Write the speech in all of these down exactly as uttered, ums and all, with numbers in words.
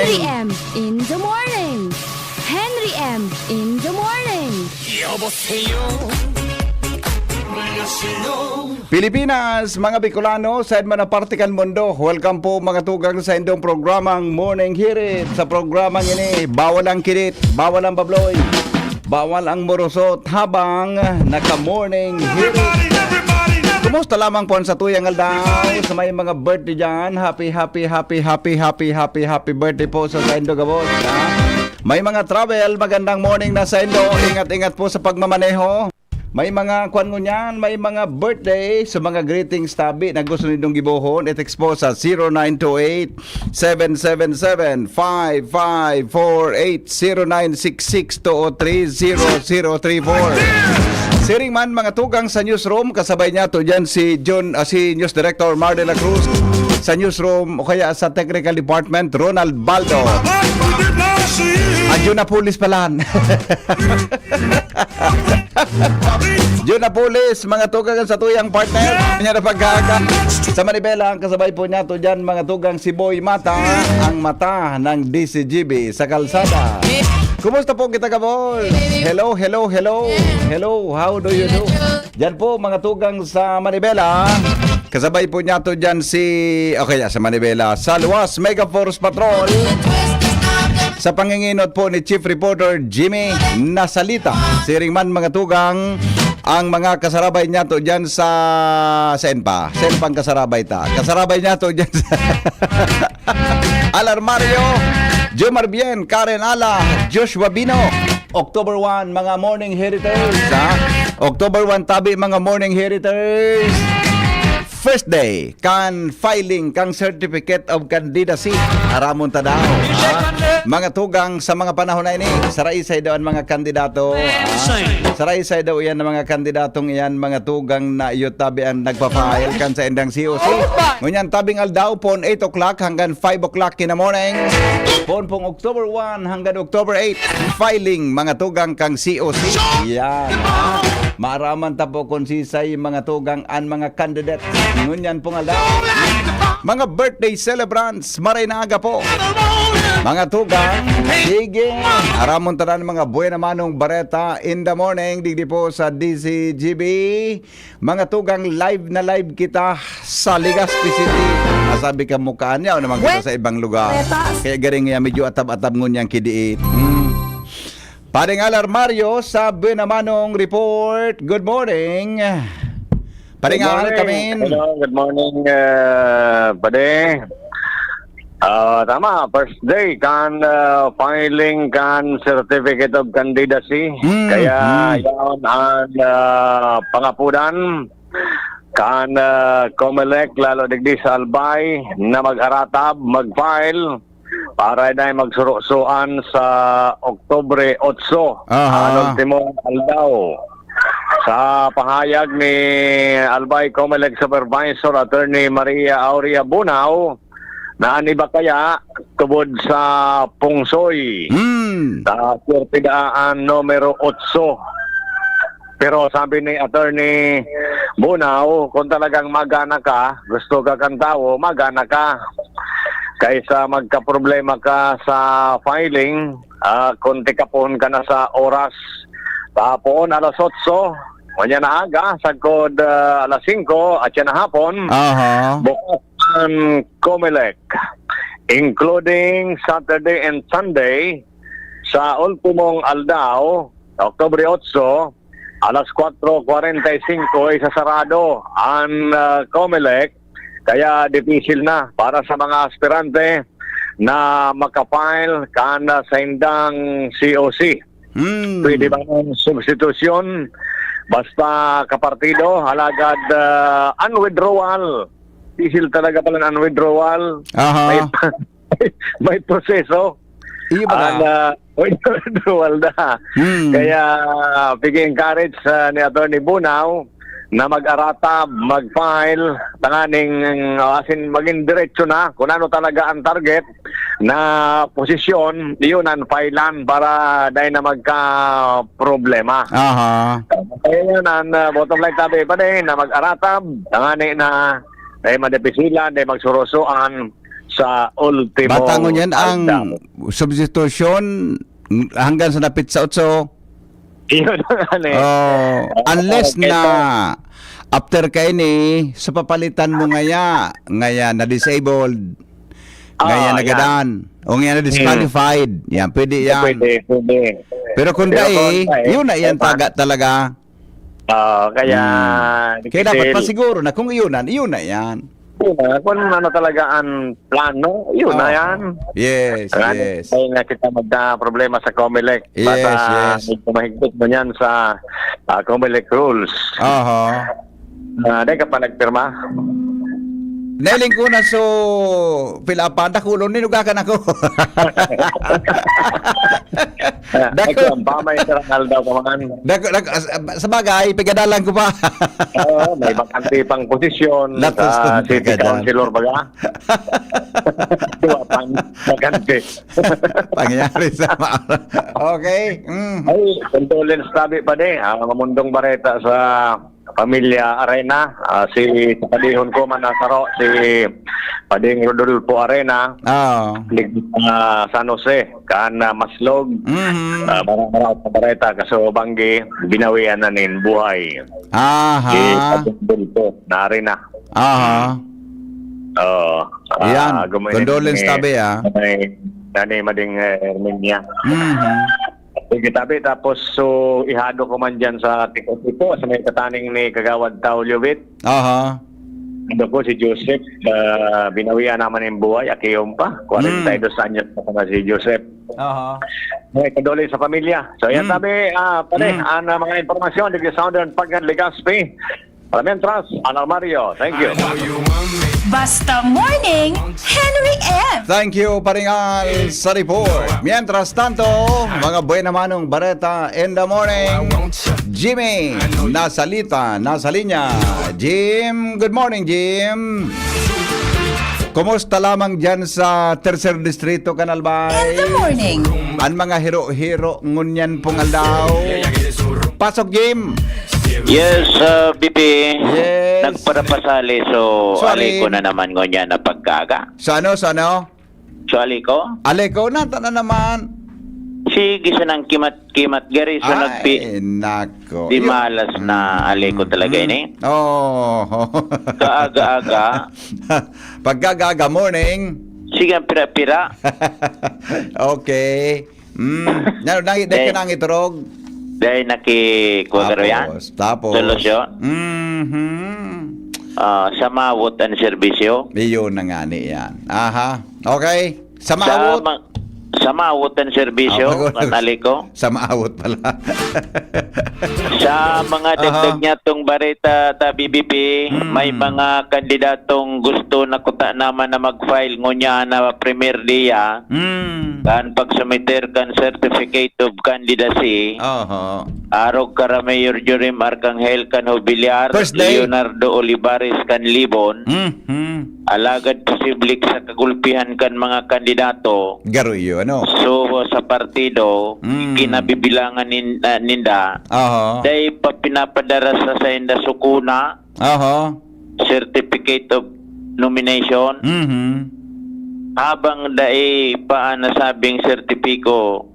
morning. Henry M in the morning. Henry M in the morning. 여보세요. 안녕하세요. Pilipinas, mga Bicolano, sa edman na parte kan mundo. Welcome po, mga tugang, sa indong programang Morning Hirit. Sa programang ini, bawal ang kirit, bawal ang babloy, bawal ang morosot habang naka-morning hirit. Kumusta lamang po ang satuyang aldaw? Sa may mga birthday dyan, happy, happy, happy, happy, happy, happy, happy birthday po sa saindo gabos, ha? May mga travel, magandang morning na saindo. Ingat-ingat po sa pagmamaneho. May mga kwan ngunyan, may mga birthday, sa mga greetings tabi na gusto nindong gibohon, i-text po sa zero nine two eight, seven seven seven, five five four eight, zero nine six six two oh three, zero zero three four. Siring man, mga tugang, sa newsroom, kasabay niyato dyan si John, ah, si News Director Mar de la Cruz, sa newsroom o kaya sa technical department, Ronald Baldo. Ah, Jun Apulis pala. Jun Apulis, mga tugang, sa tuyang partner. Kanya na pagkaka. Sa Manibela, ang kasabay po niyato dyan, mga tugang, si Boy Mata, ang mata ng D C G B sa kalsada. Kumusta po kita, Kabol? Hello, hello, hello. Hello, how do you do? Diyan po, mga tugang, sa Manibela. Kasabay po niyato diyan si, okay, sa Manibela, sa Luwas Mega Force Patrol. Sa panginginot po ni Chief Reporter Jimmy Nasalita. Siring man, mga tugang, ang mga kasarabay niyato diyan sa, saan pa? Saan pang kasarabay ta? Kasarabay niyato diyan sa Alarmario, Jomar Bien, Karen Ala, Joshua Bino. October one, mga morning heriters, ha? October one tabi, mga morning heriters. First day kan filing kan Certificate of Candidacy. Aramon ta daw, ha? Mga tugang, sa mga panahon na ini, saraysay daw an mga kandidato, ha? Saraysay daw iyan ang mga kandidatong iyan, mga tugang, na iyo tabi ang nagpa-file kan saindang C O C. Ngunyan tabing aldaw, pon eight o'clock hanggang five o'clock in the morning. Pon pong October one hanggang October eight, filing, mga tugang, kang C O C. Yan, ha? Maaraman ta po kung sisay, mga tugang, an mga candidates ngunyan pong aldaw. Mga birthday celebrants, maray na aga po. Mga tugang, sige, aramon ta na ang mga buena manong bareta in the morning, digdi po sa D C G B. Mga tugang, live na live kita sa Legazpi City. Masabi ka, mukha niya o naman kita Well, sa ibang lugar. Bareta. Kaya garing niya, medyo atab-atab ngunyan kidiit. Hmm. Pading Alarmario sa Buena Manong Report. Good morning. Pading Good Al, morning. Kamin. Hello, good morning, uh, Pade. Ah, tama, first day kan, ah, filing kan Certificate of Candidacy. Mm, Kaya mm. yaon an, ah, pangapudan kan, ah, Comelec, lalo digdi sa Albay, na magharatab, mag-file para dai magsuro-suan sa Oktubre otso, Aha. an ultimong aldaw. Sa pahayag ni Albay Comelec Supervisor Attorney Maria Aurea Bunao, na an iba kaya tubod sa pungsoy Hmm. sa Puerto Daan numero otso. Pero sabi ni Attorney Bunao, kung talagang magana ka, gusto ka kan tawo, magana ka. Kaysa magkaproblema ka sa filing, ah, kung tikapon ka na sa oras, tapon alas otso, ngunyan na aga, sagkod, ah, alas singko, at yan na hapon, Aha. bukas ang Comelec, including Saturday and Sunday, sa ultimong aldaw, Oktubre otso, alas kwatro kwarenta y singko, isasarado an, ah, Comelec, kaya dipisil na para sa mga aspirante na makapile kan, ah, saindang C O C. Hmm. Pwede ba ng substitution? Basta kapartido, alagad, ah, an withdrawal. Dipisil talaga pala an withdrawal. Aha. May, may proseso. Iyo ba An, na? ah, withdrawal na. Hmm. Kaya, pig-encourage, ah, ni Attorney Bunao na mag-aratab, mag-file, tanganing, uh, as in, maging diretso na kung ano talaga ang target na posisyon, iyon ang filean para dai na magka-problema. Aha. Kaya yun ang, uh, bottom line, sabi pa din, na mag-aratab, tangani na dai madepisilan, dai magsurusuan sa ultimo Bata ngunyan ang aldaw. Substitution hanggang sa napit sa otso. Yun ang ano eh. Oh, unless Okay, na so after kaini, sa papalitan mo ngaya, ngaya na-disabled, ngaya Ah, nagadan, o ngaya na-disqualified. Yan, pwede yan. Pwede, pwede. Pero kung Pero dai, kung dai, yun na yan, ay, pa- taga talaga. Ah, kaya Hmm. Kaya dapat kasi pasiguro na kung iyon na, iyon na yan. Yun na, kung ano talaga ang plano, yun na Oo. yan. Yes, Ano, yes. Kaya nga kita magka-problema sa Comelec. Yes, Basta yes. medyo mahigpit mo yan sa, ah, Comelec rules. Aha. Ah, dahil ka pa nagpirma? Nailing ko na so, Pilapan, dakulon, ninugakan ako. Ah, Dako- ito, ang pamay sa Ronaldo ka man. Dako, dako, as- ah, sa bagay, pigadalan ko pa. Oo, may bakante pang posisyon Latos sa ng city pagkadaan. Councilor baga. Diba, pang bakante. Pangyayari sa ma- Okay. Mm. Ay, condolence tabi pa di. Ang mamundong bareta sa pamilya Arena, ah, si sa padihon ko man nasaro, si Pading Rodolfo Arena, Oo. lig-, ah, San Jose, kan, ah, Maslog. Mhm. Ah, marang-marang sa bareta, kaso banggi, binawian na nin buhay. Aha. Si Pading Rodolfo na Arena. Aha. Oo. Ah, Yan. Gumawa Condolence ni, tabi, ah. Nanay, Nanay Mading, eh, Herminia. Mhm. Sige, tabi, tapos, so, ihado ko man dyan sa Tiko-Tiko, sa may kataning ni Kagawad Taulio Wit. Aha. Ano ko, si Joseph, ah, binawian naman yung buhay, akiyon pa. Kwarenta y dos anyos pa na si Joseph. Aha. May kaduli sa pamilya. So, yan Mm. sabi, ah, pare, Mm. ang, ah, mga impormasyon, digdi Southern Pagad, Legazpi. Para mientras, Anal Mario, thank you. Basta Morning, Henry M. Thank you, Paring Al, sa report. Mientras tanto, mga buena manong bareta in the morning. Jimmy, nasalita, nasa linya. Jim, good morning, Jim. Kumusta lamang dyan sa Tercer Distrito, Kanalbay? In the morning. An mga hiro-hiro ngunyan pong aldaw. Pasok, Jim. Yes, uh, B P. Yes. Nagparapasali, so Sorry. ali ko na naman ngunyan na pagkaga. Sa ano, sa ano? So, ali ko? Ali ko, nata na naman. Sige, sanang kimat-kimat, gari, so Ay, nagpi-, nako. di Yun. malas na Mm, ali ko talaga mm. ini. Oo. Kaaga-aga. Pagkagaga, morning. Sige, ang pira-pira. Okay. Mm. Ano, nangi-, dahil ka Dahil nangiturog? Dahil naki-, kuha ka rin yan? Tapos, tapos? Solusyon? Mhm. Ah, samawot ang serbisyo? Iyon na nga ni yan. Aha. Okay. Samawot. Sa ma-, samawot ang serbisyo, Ah, mag- Kanal ko? Samawot pala. Sa mga Aha. dagdag niya tong bareta ta B B P, Mm. may mga kandidatong gusto na kuta naman na mag-file ngunyan na premier dia. Mm. Kan pagsumiter kan certificate of candidacy, Oho. arog kara Mayor Jorim Arcangel kan Jubilar, First day. Leonardo Olivares kan Libon, Mhm. alagad posible sa kagulpihan kan mga kandidato. Garo iyo, ano? So, sa partido, Mm. kinabibilangan nin-, ah, ninda, Oho. dai pa pinapadara sa sainda sukuna, Oho. certificate of nomination. Mhm. Habang dai pa ang nasabing sertipiko,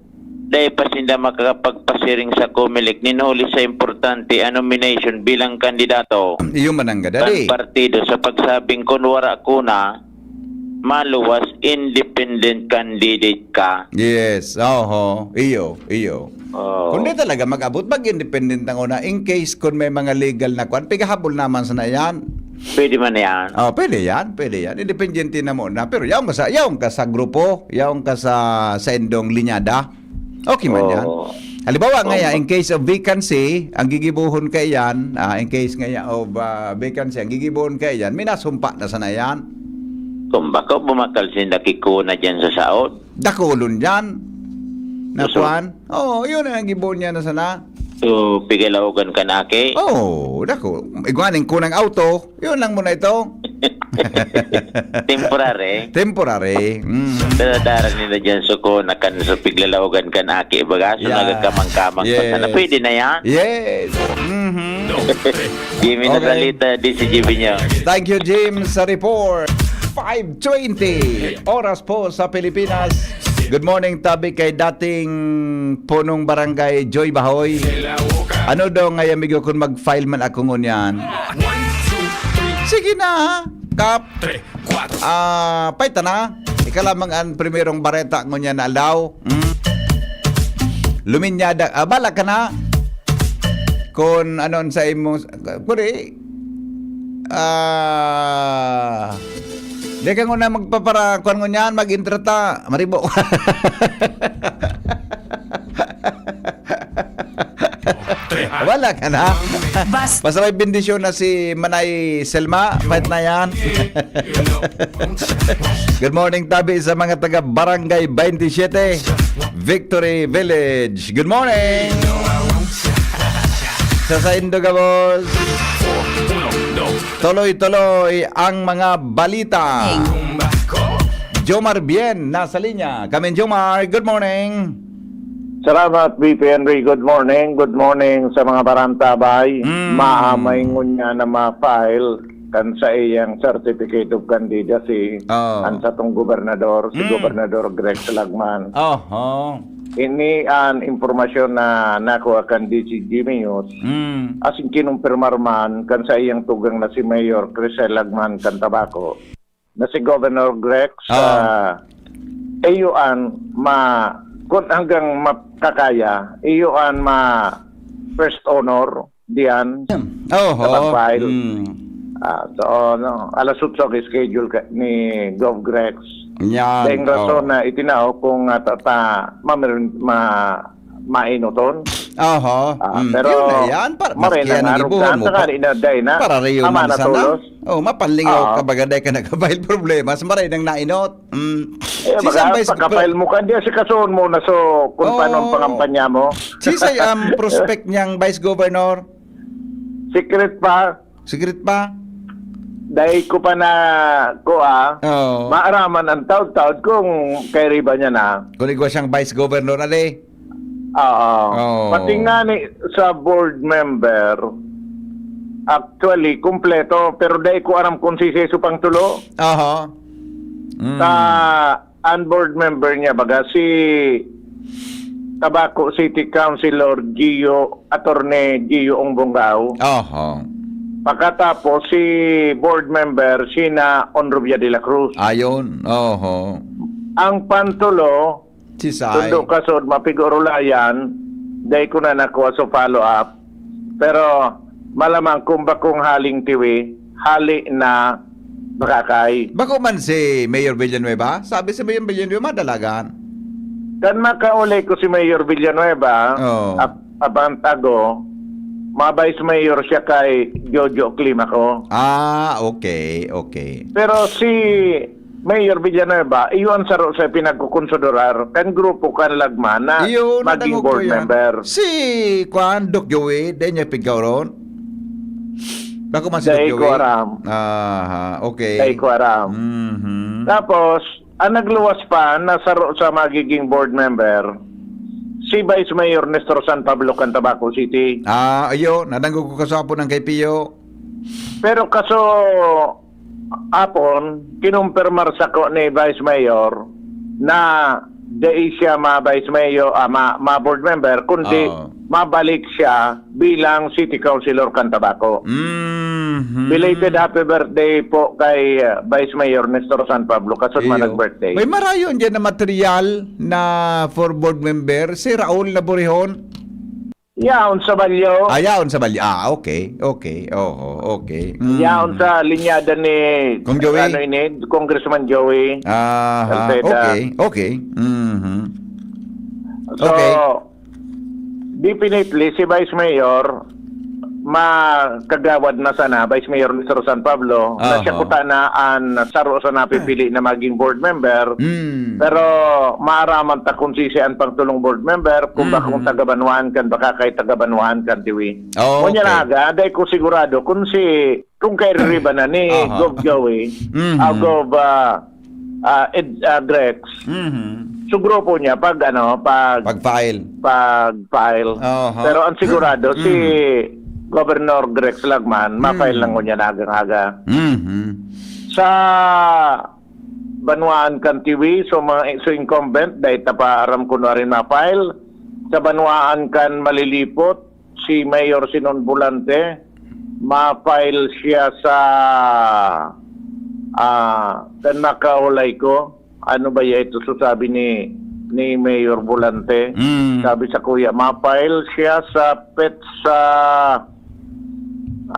dai pa sinda makakapagpasiring sa Comelec nin huli sa importante a nomination bilang kandidato Iyo man ang kan gadali. partido sa pagsabing kun wara ko na, maluwas independent candidate ka. Yes, oho. Iyo, iyo. Oo. Kung di talaga mag-abot, mag-independent ang una. In case kung may mga legal na kwan, pigahabol naman sana yan. Pwede man yan. Oh, pwede yan, pwede yan. Independiente na muna. Pero yaon ka sa, yaon ka sa grupo, yaon ka sa, sa indong linyada. Okay man yan. Oo. Halimbawa Oo. nga yan, in case of vacancy, ang gigibuhon kaiyan, ah, in case nga yan of, ah, vacancy, ang gigibuhon kaiyan, minasumpa na sana yan. Kung bako bumakal sinda kikuna dyan sa saod. Dakulon dyan. Na Gusto- kwan? Oo, yun ang gibuhon niya na sana. So, pigalaogan kan aki? Oh, dako. Igwaning kunang auto. Yun lang muna ito. Temporary. Temporary. Mm. Pero dara nila dyan, so, kung nakan, so, piglalaogan kan aki, baga, so, Yeah. nagkakamang-kamang pa Yes. sana. Pwede na yan. Yes. Mhm. Jimmy Okay. Nasalita, D C G B niyo. Thank you, Jim, sa report. Five twenty. Oras po sa Pilipinas. Good morning, tabi kay dating punong barangay Joy Bahoy. Ano daw nga, amigo, kung mag-file man ako ngunyan? Sige na, ha? Kap. Ah, paita na. Ika lamang ang primerong bareta ngunyan na aldaw. Hmm? Luminyada. Ah, bala ka na. Kung anon sa imo, kuri, ah, di ka nguna magpapara-, kwan ngunyan, mag-intrata, maribo. Wala ka na. Bas- Basta may bendisyon na si Manay Selma, fight na yan. Good morning, tabi sa mga taga Barangay twenty-seven, Victory Village. Good morning. Sa saindo gabos. Tuloy-tuloy ang mga balita. Jomar Bien, nasa linya. Kamin Jomar, good morning. Salamat, B P Henry. Good morning. Good morning sa mga barantabay. Mm. Maamay ngunyan na ma-file kan sa iyang Certificate of Candidacy Oh. ang satong gobernador, si Mm. Gobernador Grex Lagman. Oho. Ini an impormasyon na nakuha kan D C G News. Mm. Asin kinumpirmar man kan sa iyang tugang na si Mayor Crisel Lagman kan Tabaco, na si Governor Grex, Ah. ah, iyo an ma-, kun hanggang makakaya, iyo an ma-, first honor diyan. Oho. Sa pag-file. Mm. Ah, so, no, alas otso ang schedule ka, ni Gov Grex. Yan. Dahil rason Oh. na itinao kung, ah, tata, ma-, ma-, mainoton. Oho. Ah, Mm. pero Yun na yan. Para, maray maski na yan, nga, gibuhon rugdan mo sa pa. kanina, day na, Para riyo ama man na sana. tulos. Oh, mapanlingaw Oo. ka baga, day ka nagkabail problema. Sa maray nang nainot. Mm. Eh, Si baga, San Vice pagkapail mo ka, di si kasoon mo na so, kung Oo. paano ang pangampanya mo. Sisay ang prospect niyang Vice Governor? Secret pa, Secret pa? dahil ko pa na, ko ah, Oo. maaraman ang taod-taod kung kay Riba niya na. Kung igwa siyang Vice Governor, ali? Oo. Oo. Pati nga ni, sa board member, actually, kumpleto, pero dahil ko aram kung si Seso pang tulo. Oho. Mm. Sa ang board member niya, baga, si Tabaco City Councilor Gio, Attorney Gio Ongbongao. Oho. Pagkatapos, si board member, sina Onrubia de la Cruz. Ayon. Oho. Ang pantulo, Sisay. sundo kasod, mapigurulayan, dahil ko na nakuha sa follow-up. Pero malamang kung bakong haling tiwi, hali na makakay. Bako man si Mayor Villanueva? Sabi si Mayor Villanueva, madalagan. Kan makauli ko si Mayor Villanueva, Oo. ap- abantago, ma-vice mayor siya kay Jojo Climaco. Ah, okay, okay. Pero si Mayor Villanueva, iyon saro sa pinagkukonsiderar kan grupo kan Lagman na Iyo, maging nadangog ko board yan. Member. Si, kwan, Doc Joey, di niya pigkauron? Bako man si Doc Dahil Joey? ko aram. Aha, okay. Dahil ko aram. Mhm. Tapos, ang nagluwas pa na saro sa magiging board member, si Vice Mayor Nestor San Pablo kan Tabaco City. Ah, ayo, nadangog ko kasapon ang kay Pio. Pero kaso apon, kinumpirmar sako ni Vice Mayor na dai siya ma-Vice Mayor, ah, ma, ma-board member, kundi Oo. mabalik siya bilang City Councilor kan Tabaco. Mhm. Belated happy birthday po kay uh, Vice Mayor Nestor San Pablo. Kasod man Iyo. nag-birthday. May marayon dyan na material na for board member, si Raul Naborihon. Yaon sa Balyo. Ah, yaon sa Balyo. Ah, okay. Okay. Oo, okay. Mm. Yaon sa linyada ni Kong Joey? Ano ini, Congressman Joey. Aha, Salceda. okay. Okay. Mhm. So, Okay. definitely, si Vice Mayor, makagawad na sana, Vice Mayor Nestor San Pablo, na Aha. siya kuta na an saro sa napipili na maging board member. Mm. Pero maaraman ta kung sisi an pangtulong board member, kung Mhm. bakong taga-banwaan kan, baka kay taga-banwaan kan, Tiwi. Oh, Ngunyan okay. aga, dai ko sigurado kung si, kung kairiba na ni Aha. Gov Joey, Mhm. ah, Gov, ah, ah, Ed, ah, Grex, Mhm. su grupo niya pag, ano, pag Pag-file. pag-file. Aha. Pero ang sigurado, si Mhm. Governor Grex Lagman, ma-file Mhm. lang ngunyan agang-aga. Mhm. Sa banwaan kan Tiwi, so mga, so incumbent, dai ta pa aram kung nuarin ma-file. Sa banwaan kan Malilipot, si Mayor Sinon Volante, ma-file siya sa, ah, kan makaulay ko. Ano ba ya ito susabi ni, ni Mayor Volante? Mm. Sabi sa kuya, ma-file siya sa petsa,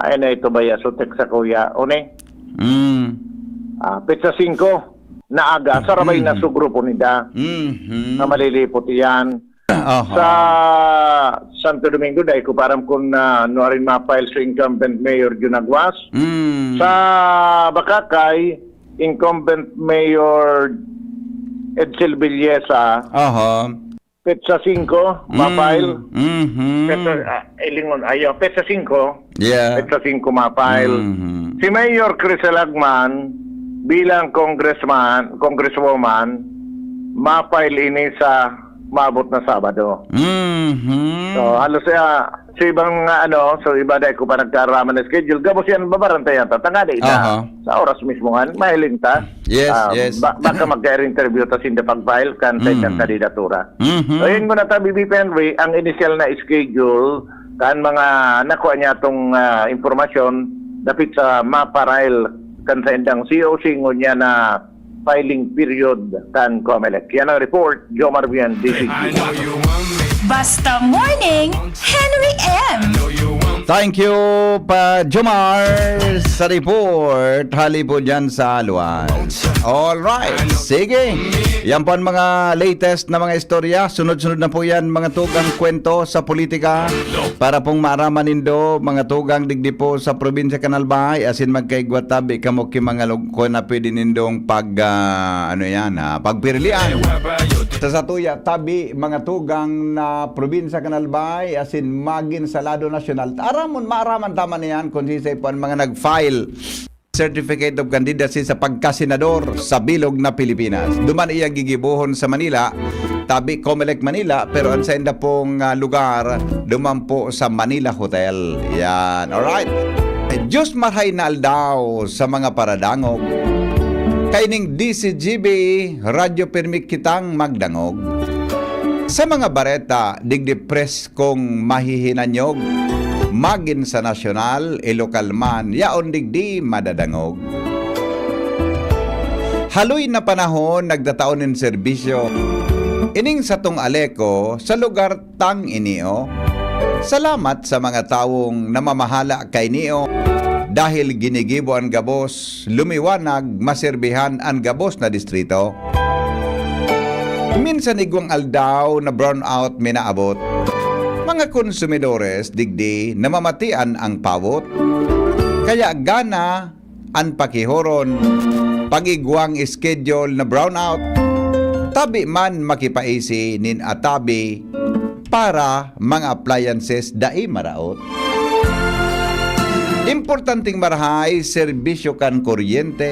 ay na ito ba ya? So, text sa kuya. Une? Mm. Ah, petsa singko na aga, sarabay na Mhm. su grupo nida. Mhm. Na Malilipot iyan. Aha. Sa Santo Domingo, dai ko pa aram kung, ah, nuarin ma-file si incumbent Mayor Jun Aguas. Mm. Sa Bacacay, incumbent Mayor Edsel Villesa, Aha. petsa singko, ma-file. Mm. Mhm. Petsa, ah, eh, lingon, ayaw, petsa singko. Yeah. Petsa singko ma-file. Mhm. Si Mayor Chris Lagman, bilang congressman, congresswoman, ma-file ini sa maabot na Sabado. Mhm. So, halos, ah, sa ibang, ah, ano, so iba dai ko pa nagkaaraman na schedule. Gabos yan, babarantayan ta. Tangali na. Aha. Sa oras mismo nga, mahiling ta. Yes, Ah, yes. ba-, baka magka-interview ta sinda pag-file kan sa Mm. ilang kandidatura. Mhm. So, yun muna ta, B B P Henry, ang initial na schedule kan mga nakuha niya tong, ah, impormasyon dapit sa maparil kan sa indang C O C ngunyan na filing period kan Comelec. Yan ang report, Jomar Vian, D C G. Basta Morning, Henry M. Thank you, pa Jomar, sa report. Hali po dyan sa Alwan. Alright, sige. Yan po ang mga latest na mga istorya. Sunod-sunod na po yan, mga tugang kwento sa politika. Para pong maaraman nindo, mga tugang digdi po sa probinsya kan Albay, asin magkaigwa tabi kamo ki mga lug-, kung na pwede nindong pag, ah, ano yan, ah, pagpirilian. Sa satuya, tabi, mga tugang na probinsya kan Albay, asin magin sa lado nasyonal. Aramon, maaraman ta man yan kung sisay po ang mga nag-file certificate of candidacy sa pagkasenador sa bilog na Pilipinas. Duman iya gigibohon sa Manila, tabi Comelec Manila, pero ang sainda pong, ah, lugar, duman po sa Manila Hotel. Yan, alright. Diyos marhay na aldaw sa mga paradangog. Kaining D C G B, Radyo Pirmi Kitang Magdangog. Sa mga bareta, digdi preskong mahihinanyog, magin sa nasyonal, e lokal man, yaon digdi madadangog. Haloy na panahon nagtatao nin serbisyo. Ining satong Aleco sa lugar tang ini, oh. Salamat sa mga tawong namamahala kaini, oh, dahil ginigibo an gabos, lumiwanag, maserbihan an gabos na distrito. Minsan igwang aldaw na brownout minaabot. Mga konsumidores digdi namamatian ang pawot. Kaya gana an pakihoron, pag-igwang schedule na brownout, tabi man makipaisi nin atabi para mga appliances dai maraot. Importanteng marahay serbisyo kan kuryente.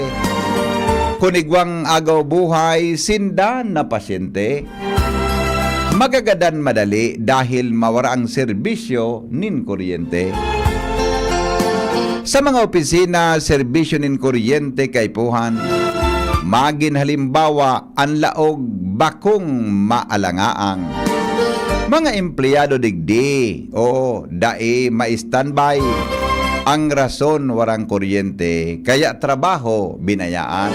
Kun igwang agaw buhay, sinda na pasyente. Magagadan madali dahil mawara ang serbisyo nin kuryente. Sa mga opisina, serbisyo nin kuryente kaipuhan. Magin halimbawa, an laog bakong maalangaang. Mga empleyado digdi, oo, dai ma-standby. Ang rason, warang kuryente, kaya trabaho binayaan.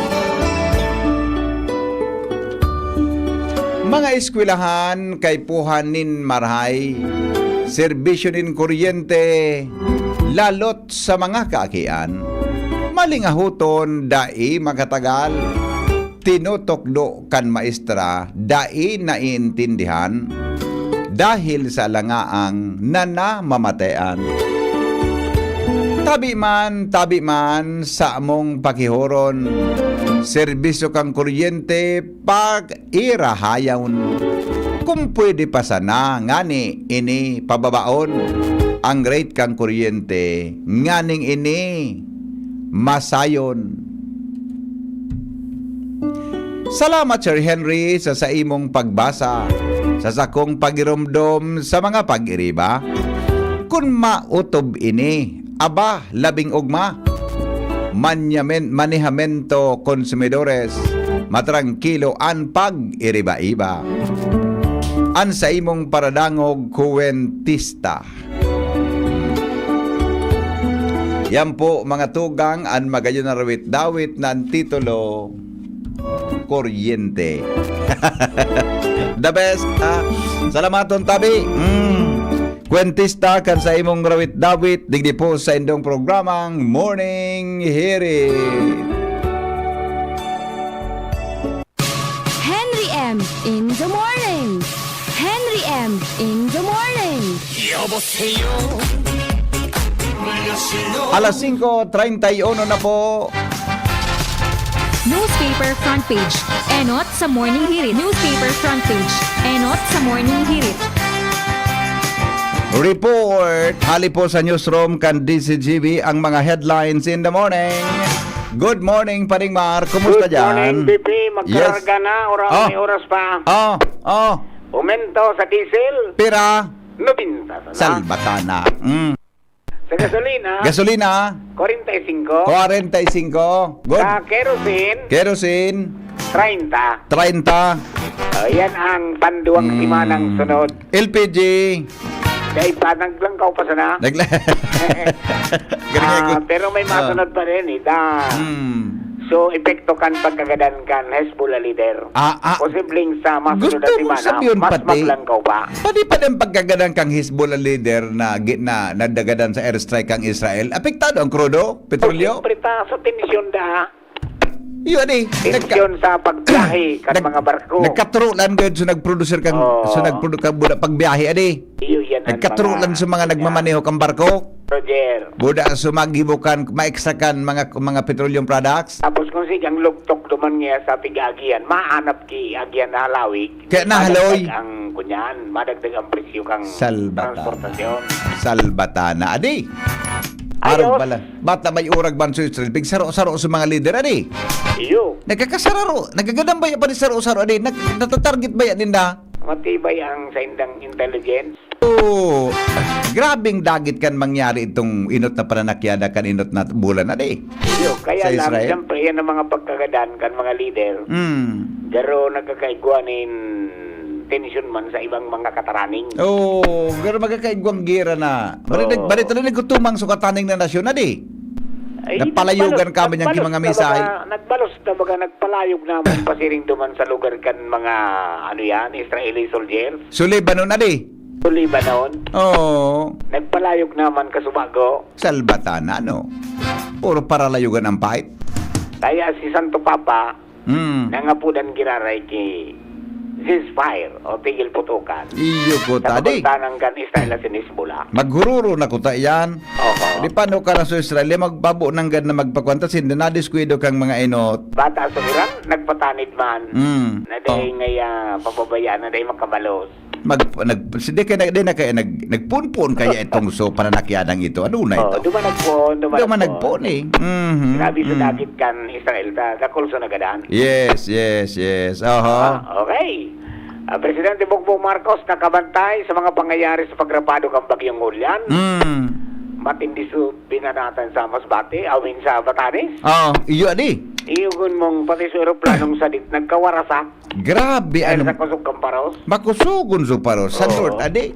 Mga eskwelahan, kaipuhan nin marahay, serbisyo nin kuryente, lalot sa mga kaakian. Malingahoton, dai makatagal. Tinutukdo kan maestra, dai naiintindihan, dahil sa alangaang na namamatean. Tabi man, tabi man sa among pakihoron, serbisyo kan kuryente, pag-irahayon. Kung pwede pa sana, ngani ini pababaon ang rate kan kuryente, nganing ini masayon. Salamat, Sir Henry, sa saimong pagbasa, sa sakong pagiromdom sa mga pag-iriba. Kun maotob ini, aba, labing ugma. Manyamen-, manehamento, konsumidores, matrangkilo an pag-iriba-iba. An saimong paradangog, kuwentista. Yan po, mga tugang, an magayon na rawit-dawit na an titulo, Kuryente. The best, ha? Salamaton tabi. Mm. Kwentista kan saimong rawit-dawit, digdi po sa indong programang Morning Hirit. Henry M in the morning. Henry M in the morning. 여보세요. 안녕하세요. Alas singko treinta y uno na po. Newspaper front page. Enot sa Morning Hirit. Newspaper front page. Enot sa Morning Hirit. Report hali po sa newsroom kan D C G B ang mga headlines in the morning. Good morning, Paring Mar. Kumusta Good morning, dyan? B P. Magkararga na. Ora, Ah. May oras pa. Oh, oh. Umento sa diesel, Pira? nobenta sana. Salbatana. Mm. Sa gasolina, Gasolina? kwarenta y singko. Kwarenta y singko. Good. Sa kerosene, Kerosene? treinta. Treinta. O, yan ang panduwang Mm. simanang sunod. L P G? Dahil pa, naglangkaw pa sana. Nagla- Galing Ah, ako. pero may Ah. masunod pa rin, ita. Mm. So, epekto kan pagkagadan kan Hezbollah leader. Ah, ah. Posibleng sa masunod Gusto na mong semana, sabihin mas pati? maglangkaw pa. Pati pa din pagkagadan kang Hezbollah leader na gi- na nadagadan sa airstrike kang Israel, apektado ang krudo, petrolyo? Siyempre ta, sa tensyon da, Yun eh. tensyon sa pagbiyahe kan nag- mga barko. Nagkatro lang gud so nagproducer kang Oo. so nagprodu ka buda pagbiyahe, adi. Iyo yan ang Nagkatro mga- lang sa mga nagmamaneho kang barko. Roger. Buda so maghibo kan, ma-extract kan mga mga petroleum products. Tapos kung sige ang lugtok duman niya sa pig-agihan, maanap ki agihan na halawig. Kaya nahaloy. Madagdag ang kunyan, madagdag ang presyo kang Salbata. transportasyon. Salbatana, adi. Ayos. Arog pala. Bata may urag man sa Israel. Pigsaro-saro sa mga leader, adi. Iyo. Nagkakasararo. Nagagadan ba yan pa ni saro-saro, adi? Nag, natatarget ba yan, ninda? Matibay ang sa indang intelligence. Oo. Grabing dagit kan mangyari itong inot na pananakyada kan inot na bulan na di. Iyo. Kaya Sa lang, Israel? Siyempre, yan ang mga pagkagadan kan mga leader. Mm. Pero nagkakaigwa nin tensyon man sa ibang mga kataraning. Oo, pero magkakaigwang gira na. Bali, Oo. nag, bali talaga nagkutumang sa kataning na nasyon na di. Ay, Napalayugan nagbalos- kami niyang nagbalos mga na misahe. Baga, nagbalos na baga, nagpalayog naman pasiring duman sa lugar kan mga, ano yan, Israeli soldiers. So, Lebanon na di. Sa Lebanon, Oo. nagpalayog naman kasubago. Salbatana, no? Puro paralayugan ang fight. Kaya si Santo Papa, Mm. nangapudan giraray ki ceasefire o tigil putukan. Iyo ko, Sa tadi. kabuntanan kan Israel asin Hezbollah. Maghururo na kuta yan. Oho. Di paano ka na sa Israel, eh, magbabo ng gad na magpakwanta, sinda nadiskuido kang mga inot. Bata sa Iran, nagpatanid man. Mm. Na dahil Oh. ngaya pababayaan na dahil makabalos. Mag, nag, si, di, kaya, di na kaya nag, nagpunpun kaya itong so pananakyadang ito. Ano na Oh, ito? duman nagpuon, duman Duman nagpuon. nagpuon eh. Mhm, Grabe sa mm. dagit kan Israel ta, dakul sa nagadan. Yes, yes, yes. Aha. Ah, okay. Ah, Presidente Bongbong Marcos nakabantay sa mga pangyayari sa pagrapado kan Bagyong Julian. Mm. Matindi su binanatan sa Masbate, awin sa Batanes. Oh, iyo adi. Iyugon mong pati sa eroplanong sadit nagkawarasak Grabe, dahil ano? Sa kusog kan paros. Makusugon so paros sa Oo. North, adi.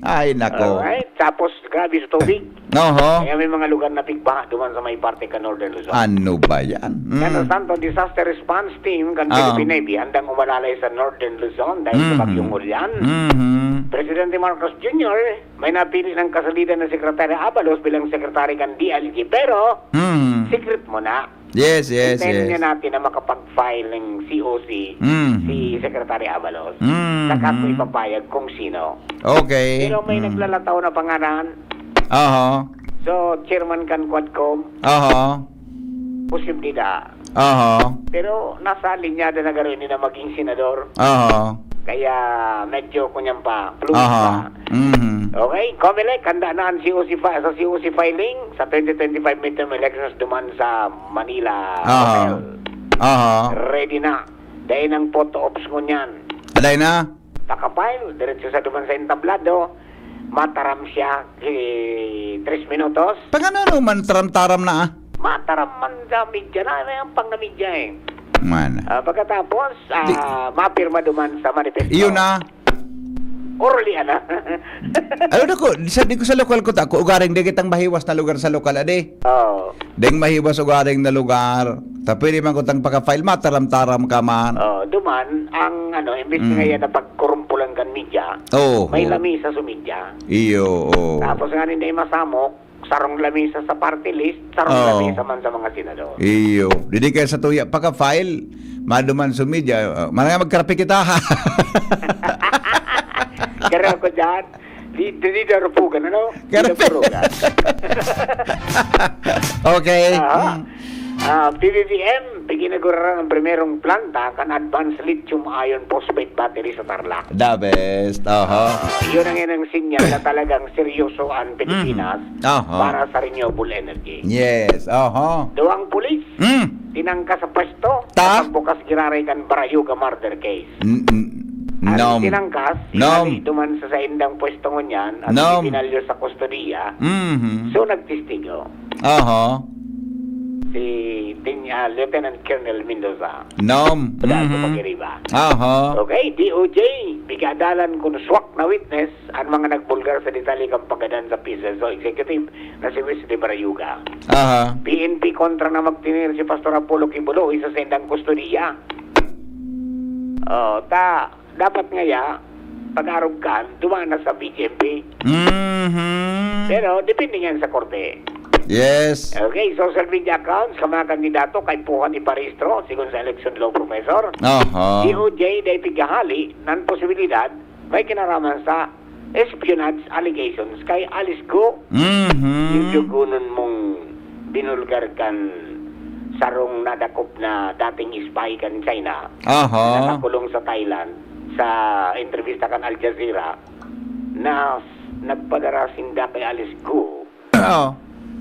Ay, nako. Alright. Tapos, grabe sa tubig. Oho. Kaya may mga lugar na pigbaha duman sa may parte ka Northern Luzon. Ano ba yan? Mm. Kaya sa Santo Disaster Response Team kan Ah. Philippine Navy, handang umalalay sa Northern Luzon dahil sa Mhm. Bagyong Julian. Mhm. Presidente Marcos Junior, may napili ng kasalida na Secretary Abalos bilang Secretary kan D I L G. Pero, Mhm. secret muna. Yes, yes, Hintayin yes. niya natin na makapag-file ng C O C Mhm. si Secretary Abalos. Mhm. Saka ko ipapayag kung sino. Okay. Pero may Mm. naglalataw na pangalan. Aha. So, chairman kan Quadcom, Aha. posible da. Aha. Pero nasa linyada na garo ini na maging senador. Aha. Kaya medyo kunyan pa, fluid Aha. pa. Mhm. Okay, Comelec, handa na ang C O C fi-, sa C O C filing sa twenty twenty-five midterm elections duman sa Manila Aha. Hotel. Aha. Ready na. Dahil ang photo ops ngunyan. Aday na. Pakapile, diretso sa duman sa entablado. Mataram siya, eh, tres minutos. Pangano man taram-taram na ah? Mataram man sa media na, may ampang na media eh. Man. Ah, pagkatapos, ah, mapirma duman sa manifesto. Iyon na. Orly, ana. Ano na ko, sa, di ko sa lokal ko ta, ko ugaring di kitang mahiwas na lugar sa lokal, adi. Oh. Ding mahiwas ugaring na lugar. Ta pwede man ko tang pagka-file, mataram-taram ka man. Oh, duman, ang ano, imbis Mm. nga yan na pagkurumpulan kan media, Oo. may lamisa sa media. Iyo, oo. Tapos nga ninda masamok, sarong lamisa sa party list, sarong Oo. lamisa man sa mga senador. Iyo. Didi kaya sa tuya pagka-file, maduman sa media, uh, marang magkarapi kita. Kaya ako dyan, di, di, di darupugan, ano? Di Karapi. darupugan. Okay. Aha. Mm. Ah, P B B M, pag-inauguraran ang primerong planta kan Advanced Lithium Ion Phosphate Battery sa Tarlac. The best. Aha. Ah, yun ang inang sinyal na talagang seryoso ang Pilipinas Mhm. Aha. para sa renewable energy. Yes. Aha. Duwang pulis, Mm. tinangka sa pwesto, Ta? sa bukas giraray kan Barayuga murder case. N- n- Ang Nom. tinangkas, Nom. hinali duman sa saindang pwesto ngunyan, at Nom. pinalyo sa kustodiya. Mhm. So, nagtestigo Aha. si Tin-, ah, Lieutenant Colonel Mendoza. Nom. Wala sa Mhm. pag-iriba. Aha. Okay, D O J, pigadalan kun swak na witness ang mga nagbulgar sa detalye kan paggadan sa P S O executive na si Wesley Barayuga. Aha. P N P kontra na magtinir si Pastor Apollo Quiboloy sa saindang kustodiya. Oh, ta, dapat ngaya, pag-arog kan, duman na sa B J M P. Mhm. Pero, depende nga sa korte. Yes. Okay, social media accounts kan mga kandidato kaipuhan iparehistro, sigon sa election law professor. Aha. D O J dai pighahali nan posibilidad may kinaraman sa espionage allegations kay Alice Go. Mhm. Yung dugunon mong binulgar kan sarong nadakop na dating spy kan China, Aha. nakakulong sa Thailand, sa entrevista kan Al Jazeera, na nagpadara sinda kay Alice Go Oo.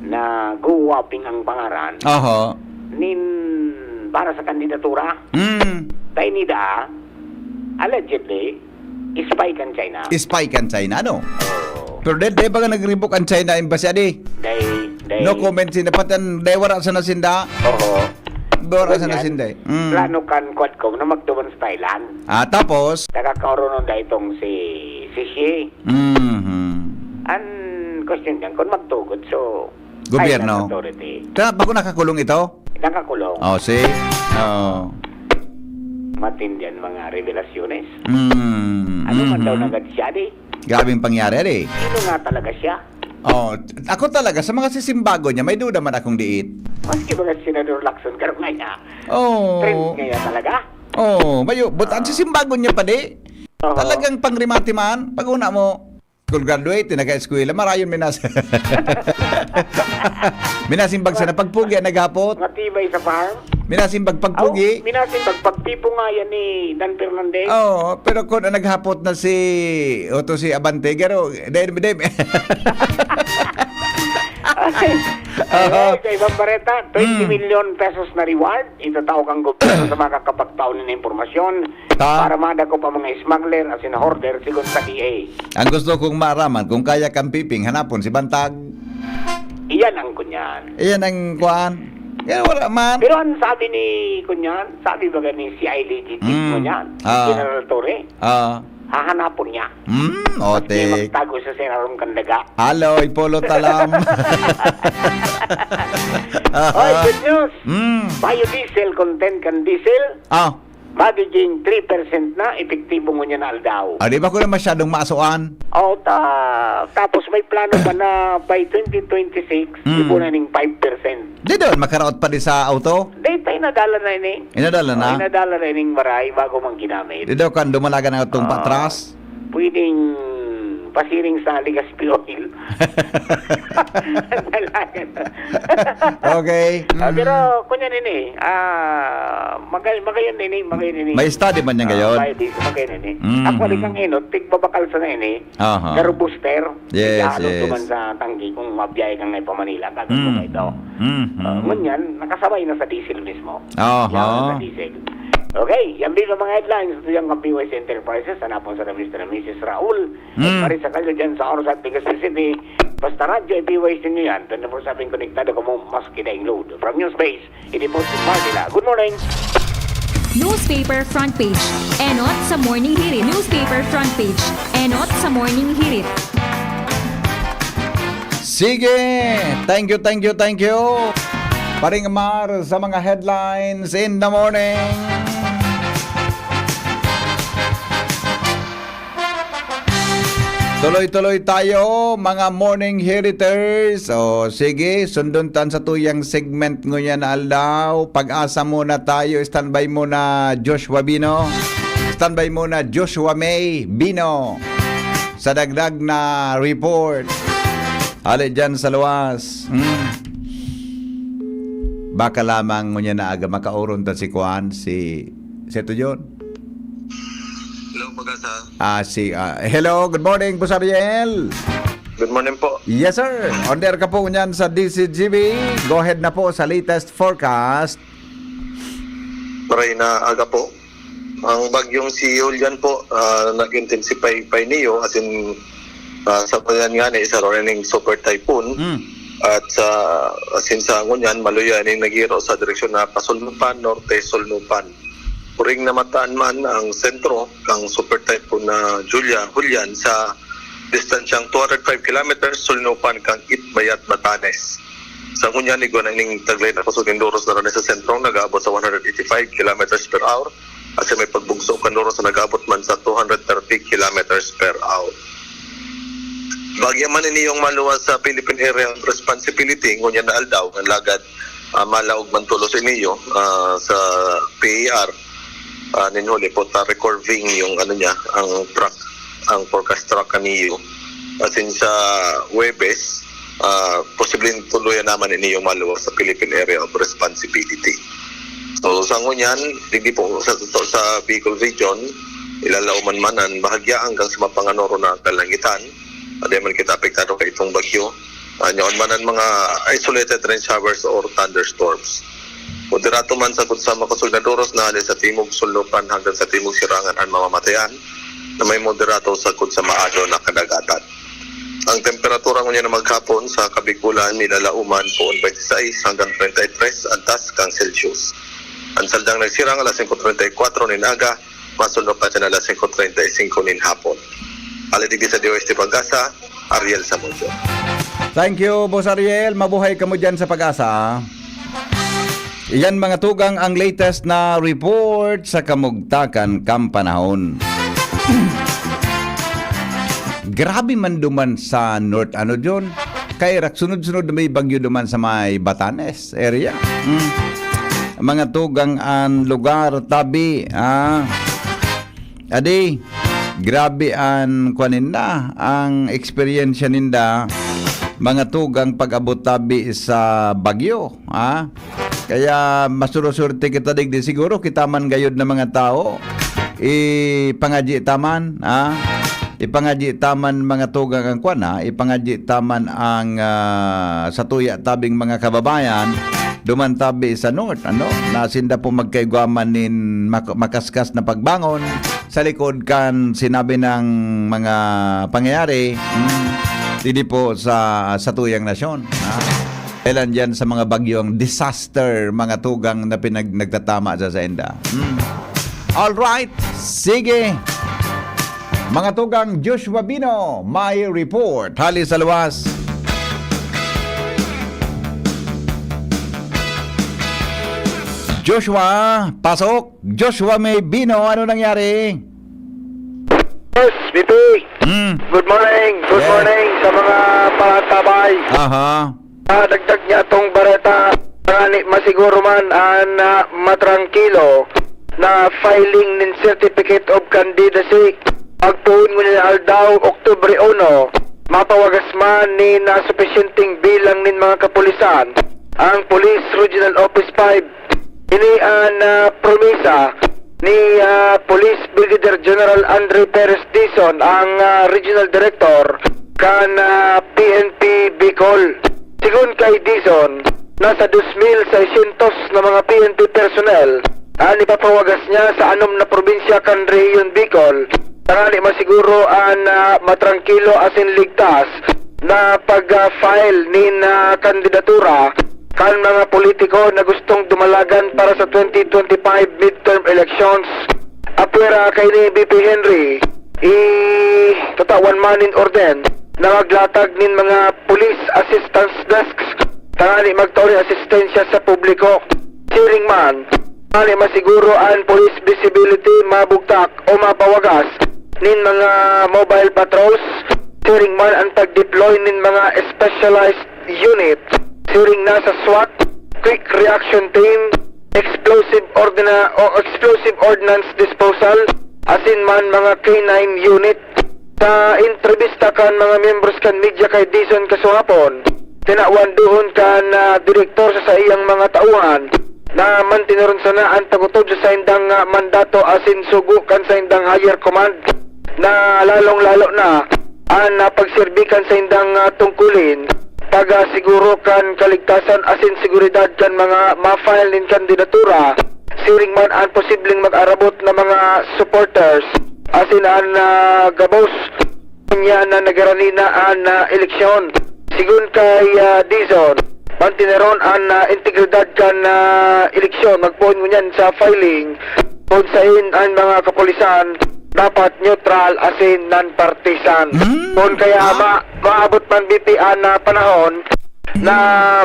na Go Waping ang pangaran, Aha. nin para sa kandidatura. Mm. Tainida, allegedly, spy kan China. Spy kan China, no? Oh. Pero dai, dai ba nga nag-revoke ang China embassy, adi? Dai, dai. No comment sinda. Pati ang dai wara sa nasinda. Oo. Wara sa Ganyan. nasinda. Mm. Plano kan Quadcom na magduman sa Thailand. Ah, tapos? Nakakaoronon da itong si, si Xi. Mhm. Ang question niyan, kung magtugot, so, Gobyerno. Thailand authority. Ta, bako nakakulong ito? Nakakulong. Oh, see? Oh. Matindi ang mga revelasyones. Mm. Ano man daw Mhm. nagad siya, di? Grabing pangyari, adi. Sino nga talaga siya? Oh, ako talaga, sa mga sisimbago niya, may duda man akong diit. Maski mga Senador Lacson, karong nga niya. Oh. Trend kaya talaga? Oh, mayo, but ang sisimbago niya pa di. Oo. Talagang pangrimati man, pag una mo, school graduate, nag-eskwela, marayon minas. Minasimbag sa napagpugi, naghapot. Matibay sa farm? Minasimbag pagpugi. Oh, minasimbag pagpipungayan ni Dan Fernandez? Oo, pero kung naghapot na si Otto, si Abante, garo, dahil, dahil, Okay. Aha. Okay, sa ibang bareta, twenty Mm. million pesos na reward itatao kan gobyerno sa mga kakapagtaon na impormasyon Ta? para madakop ang mga smuggler asin hoarder, sigon sa D A. Ang gusto kong maaraman, kung kaya kang piping, hanapon si Bantag. Iyan ang kunyan. Iyan ang kuan. Yan, wala man. Pero ang sabi ni kunyan, sabi ba ni C I D G chief Mm. kunyan, Ah. General Torre, Ah. hahanapon niya. Hmm, Di otik. magtago sa sirarong kandaga. Aloy, polo talam. Oy, good news! Hmm. Biodiesel content kan diesel, Ah, magiging three percent na, epektibo ngunyan na aldaw. Ah, di ba ko na masyadong maasuan? O, ta, tapos may plano pa na by twenty twenty-six, Mm. ibo na ning five percent. Di doon, makaraot pa di sa auto? Dahil tayo nadala na ini. Inadala na? O, inadala na ining maray bago man ginamit. Di daw kan dumalagan ang atong Ah, patras? Pwedeng pasiring sa Legazpi Oil. Ang dalayan. Okay. Ah, Mm. pero, kunya nini, ah, magay-, magayon nini, magayon nini. May study man yan Ah, gayon. Five days, magayon nini. Mm. Actually, kang inot, tigbabakal sa na ini, Aha. pero booster, Yes, ihahalot yes. duman sa tanggi kung mabiyahe kang na pa Manila, kagad mo Mm. na ito. Mm. Ah, ngunyan, nakasabay na sa diesel mismo. Aha. Yan, sa diesel. Okay, yan din ang mga headlines. Ito yung P Y C Enterprises, hanapon sa Mister and Missus Raul. Mm. At Marisa Callo dyan sa Oros at Legazpi City. Basta radyo, i-P Y C nyo yan. Twenty-four seven konektado kamo, maski daing load. From Newspace, ini po si Mark Dila. Good morning. Newspaper front page. Enot sa Morning Hirit. Newspaper front page. Enot sa Morning Hirit. Sige! Thank you, thank you, thank you! Paring Mar sa mga headlines in the morning. Tuloy-tuloy tayo, mga morning heriters. O, sige, sundon tan sa tuyang segment ngunyan na aldaw. Pag-asa muna tayo. Standby muna, Joshua Bino. Standby muna, Joshua May Bino. Sa dagdag na report. Hali dyan sa luwas. Hmm. Baka lamang ngunyan na aga makauron ta si Kuan, si, si ito yun. Hello, Pag-asa. Ah, si, ah, hello, good morning, Boss Ariel. Good morning po. Yes, sir. On air ka po ngunyan sa D Z G B. Go ahead na po sa latest forecast. Maray na aga po. Ang bagyong si Julian po, ah, nag-intensify pa niyo, as in, ah, sa Julian nga na isa rin yung super typhoon. Mm. At sa, as in, sa ngunyan, maluya na yung nagiro sa direksyon na pasulnupan, norte, sulnupan. Puring namataan man ang sentro kang super typhoon na Julia, Julian sa distansyang two hundred five kilometers, sulnupan kang Itbayat, Batanes. Sa ngunyan, igwa na ning taglay na kusog nin doros na rin sa sentro, nag-aabot sa one hundred eighty-five kilometers per hour, at sa may pagbugso kan doros na nag-aabot man sa two hundred thirty kilometers per hour. Bagya man ini yung maluwas sa Philippine Area of Responsibility, ngunyan na aldaw, ang lagad, ah, malaog man tulos iniyo, ah, sa P A R, ah, nin huli po, ta recurving yung ano niya, ang track, ang forecast track kaniyo. As in sa Huwebes, ah, posibleng tuluyan naman ini yung maluwas sa Philippine Area of Responsibility. So, sa ngunyan, digdi po sa, sa, sa Bicol Region, ilalauman man ang bahagya hanggang sa mapanganoro na kalangitan. Hindi man kita apektado kay itong bagyo. Ah, yaon man ang mga isolated rain showers or thunderstorms. Moderato man sagkod sa makosog na doros na hali sa timog sulnupan hanggang sa timog sirangan ang mamamatayan na may moderato sagkod sa maado na kadagatan. Ang temperatura ngunyan na maghapon sa Kabikulan, nilalauman poon twenty-six hanggang treinta y tres antas kang Celsius. Ang saldang nagsirang alas singko treinta y kuwatro nin aga, masulnop na siya na alas singko treinta y singko nin hapon. Hali digdi sa D O S T Pag-asa, Ariel Samudio. Thank you, Boss Ariel. Mabuhay kamo dyan sa Pag-asa. Iyan, mga tugang, ang latest na report sa kamugtakan kan panahon. Grabe man duman sa North, ano, John? Kay rak sunod-sunod na may bagyo duman sa may Batanes area. Mm. Mga tugang an lugar, tabi, ah. Adi, grabe an kwan ninda, ang eksperyensya ninda, mga tugang pag-abot tabi sa bagyo, ha? Kaya masurusurti kita digdi. Siguro kita man gayod na mga tao, ipangadyi ta man, ha? Ipangadyi ta man, mga tugang, ang kwan, ha? Ipangadyi ta man ang, ah, satuya tabing mga kababayan, duman tabi sa North, ano? Na sinda po magkaigwa man nin mak-, makaskas na pagbangon sa likod kan sinabi ng mga pangyayari, hmm, didi po sa, sa tuyang nasyon, ha? Kailan dyan sa mga bagyong disaster, mga tugang na pinag-, nagtatama sa sainda. Hmm. All right, sige. Mga tugang, Joshua Bino, may report. Hali sa luwas. Joshua, pasok. Joshua May Bino, ano nangyari? Yes, B P. Hmm. Good morning. Good Yes. morning sa mga palatabay. Aha. Ah, dagdag niya tong bareta, ngani masiguro man an, ah, matrangkilo na filing nin Certificate of Candidacy Pagpoon ngunyan aldaw, Oktubre uno, mapawagas man nin, ah, supisyenteng bilang nin mga kapulisan ang Police Regional Office five. Ini an, ah, promesa ni, ah, Police Brigadier General Andre Perez Dizon, ang, ah, Regional Director kan, ah, P N P Bicol. Sigon kay Dizon, nasa dos mil seiscientos na mga P N P personnel an ipapawagas niya sa anom na probinsya kan Rehiyon Bicol, tanganing masiguro an, ah, matrangkilo asin ligtas na pag-file nin, ah, kandidatura kan mga politiko na gustong dumalagan para sa twenty twenty-five midterm elections. Apwera kaini, B P Henry, itatawan man nin orden na maglatag nin mga police assistance desks tanganing magtao nin asistensya sa publiko. Siring man, tanganing masiguro an police visibility, mabugtak o mapawagas nin mga mobile patrols, siring man an pag-deploy nin mga specialized unit, siring na sa SWAT, Quick Reaction Team, Explosive Ordina-, o Explosive Ordnance Disposal, asin man mga K nine unit. Sa entrebista kan mga miyembros kan media kay Dizon kasuhapon, tinawan duon kan, ah, direktor sa saiyang mga tauhan na mantineron sana an pag-otob sa saindang, ah, mandato asin sugo kan saindang higher command na lalong-lalo na an, ah, pagserbi kan saindang, ah, tungkulin, pag, ah, siguro kan kaligtasan asin seguridad kan mga ma-file nin kandidatura, siring man an posibleng mag-arabot na mga supporters asin an, ah, gabos niya na nagarani na an, ah, eleksyon. Sigon kay, ah, Dizon, mantineron an, ah, integridad kan, ah, eleksyon, magpoon ngunyan sa filing kun saen an mga kapulisan dapat neutral asin non-partisan. Hmm? Kun kaya Ah? ma-, maabot man, B P, an, ah, panahon na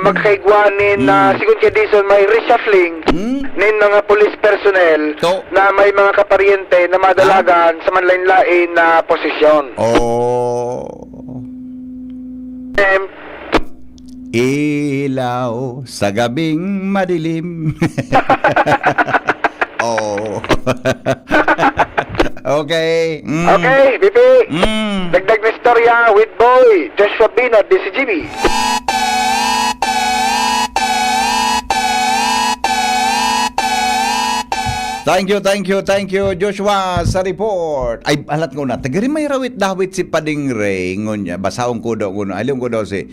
magkaigwa nin, ah, Hmm. sigon kay Dizon, may reshuffling Hmm? nin mga police personnel To. na may mga kaparyente na madalagan sa manlain-lain na posisyon. Oh. Em. Ilaw sa gabing madilim. Oh. Okay. Mm. Okay, B P. Mm. Dagdag na istorya with Boy Joshua Binod, D C G B. Thank you, thank you, thank you, Joshua, sa report. Ay, halat ko na. Tagari may rawit-dawit si Pading Ray, ngunya, basahon ko daw, ngunya, alin ko daw si,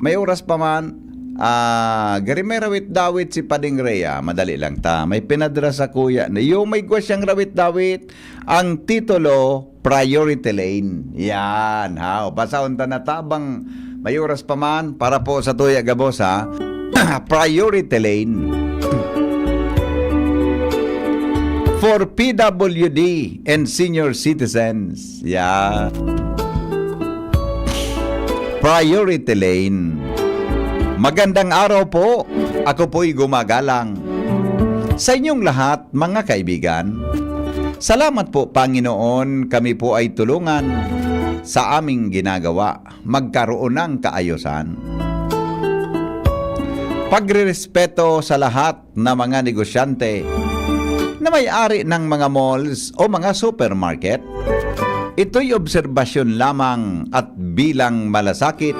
may oras pa man. Ah, gari may rawit-dawit si Pading Ray, ah. Madali lang ta. May pinadra sa kuya na, yung may igwa siyang rawit-dawit, ang titulo, Priority Lane. Yan, ha. O, basahon ta na tabang may oras pa man para po sa tuya gabos, ha. Priority Lane. For P W D and senior citizens. Yan. Priority Lane. Magandang araw po. Ako po'y gumagalang. Sa inyong lahat, mga kaibigan, salamat po, Panginoon, kami po ay tulungan sa aming ginagawa, magkaroon ng kaayusan. Pagrerespeto sa lahat na mga negosyante na may-ari ng mga malls o mga supermarket. Ito'y obserbasyon lamang at bilang malasakit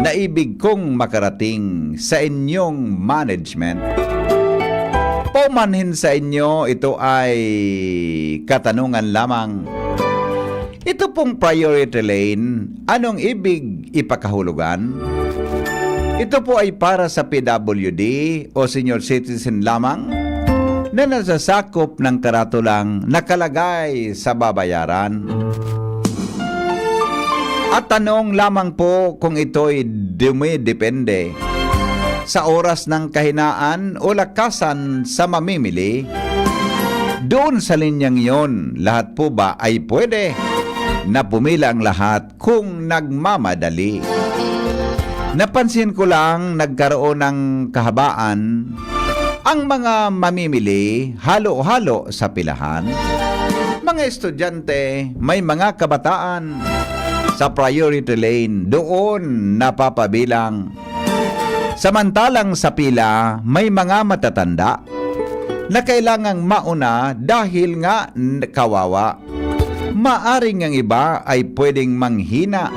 na ibig kong makarating sa inyong management. Paumanhin sa inyo, ito ay katanungan lamang. Ito pong priority lane, anong ibig ipakahulugan? Ito po ay para sa P W D o senior citizen lamang na nasasakop ng karatulang nakalagay sa babayaran. At tanong lamang po kung ito'y dumidepende sa oras ng kahinaan o lakasan sa mamimili. Doon sa linyang yon, lahat po ba ay pwede na pumila ang lahat kung nagmamadali? Napansin ko lang nagkaroon ng kahabaan ang mga mamimili halo-halo sa pilahan. Mga estudyante, may mga kabataan sa priority lane, doon napapabilang. Samantalang sa pila, may mga matatanda na kailangang mauna dahil nga n-, kawawa. Maaring ang iba ay pwedeng manghina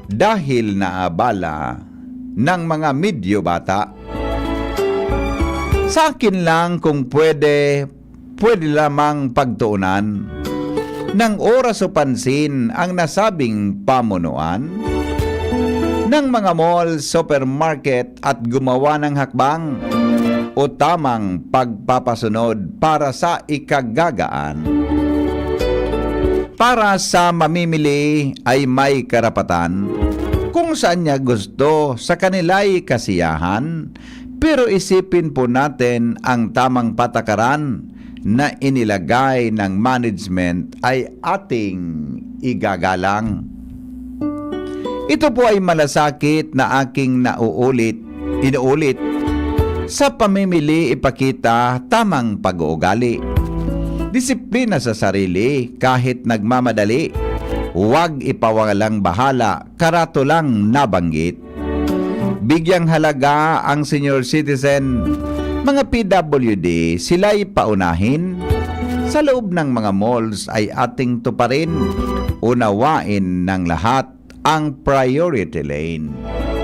dahil naabala ng mga medyo bata. Sa akin lang, kung pwede, pwede lamang pagtuunan ng oras o pansin ang nasabing pamunuan ng mga mall, supermarket at gumawa ng hakbang o tamang pagpapasunod para sa ikagagaan. Para sa mamimili ay may karapatan kung saan niya gusto, sa kanila'y kasiyahan, pero isipin po natin ang tamang patakaran na inilagay ng management ay ating igagalang. Ito po ay malasakit na aking nauulit, inuulit. Sa pamimili, ipakita tamang pag-uugali. Disiplina sa sarili kahit nagmamadali. Huwag ipawalang bahala, karato lang nabanggit. Bigyang halaga ang senior citizen, mga P W D, sila'y paunahin. Sa loob ng mga malls ay ating tuparin, unawain ng lahat ang priority lane.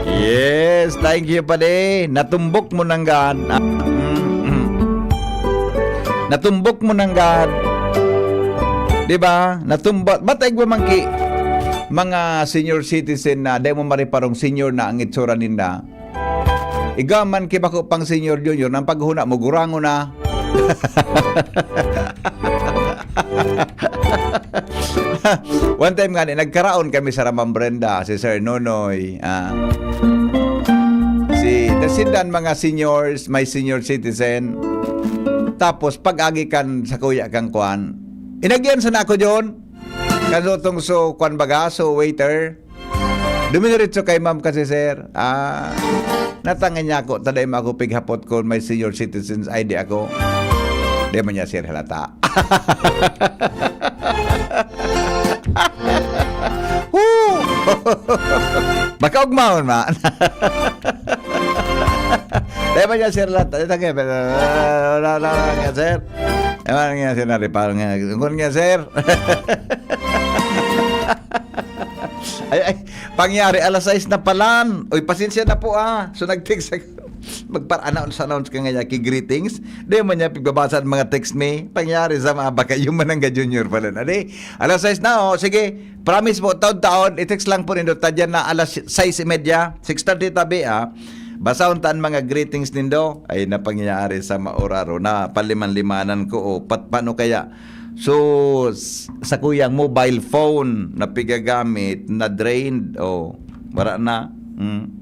Yes, thank you, padi. Natumbok mo nanggad. Ah, mm, mm. Natumbok mo nanggad. Di ba? Natumbok. Ba't igwa man ki mga senior citizen na di mo mariparong senior na ang itsura ninda? Igwa man ki bako pang senior junior, nang paghuna mo, gurango na. One time nga ni, nagkaraon kami sa Ramang Brenda, si Sir Nonoy, ah, si, sinda an mga seniors, may senior citizen. Tapos, pag-agi kan sakuya kang kwan, inagyan sana ako, John. Kan lutong so, kwan baga, so waiter. Dumiretso kay ma'am kasi, sir. Ah, natangan niya ako, taday mo ako pighapot kung may senior citizens I D ako. Di man niya, sir, halata. Woo! Baka ugmaon, ma. Di man niya, sir, halata. Ito nga, wala, wala, wala nga, sir. Ewan nga, sir, naripaw nga. Kung nga, sir. Ay, ay, pangyari, alas sais na palan. Uy, pasensya na po, ah. So, nag-text ako. Magpara-announce-announce ka nga, ki greetings. Di man niya pigbabasa ang mga text mi. Pangyari sa mga baka, yung Manangga Junior pala na. Di, alas sais na, oh. Sige, promise po, taon-taon, i-text lang po nindo. Tadyan na alas sais y media, six thirty tabi, ah. Basahon ta an mga greetings nindo. Ay, na pangyayari sa maoraro na paliman-limanan ko, oh. Pat-, paano kaya? So, s-, sa kuyang mobile phone na pigagamit, na-drained, oh, wala na. Hmm.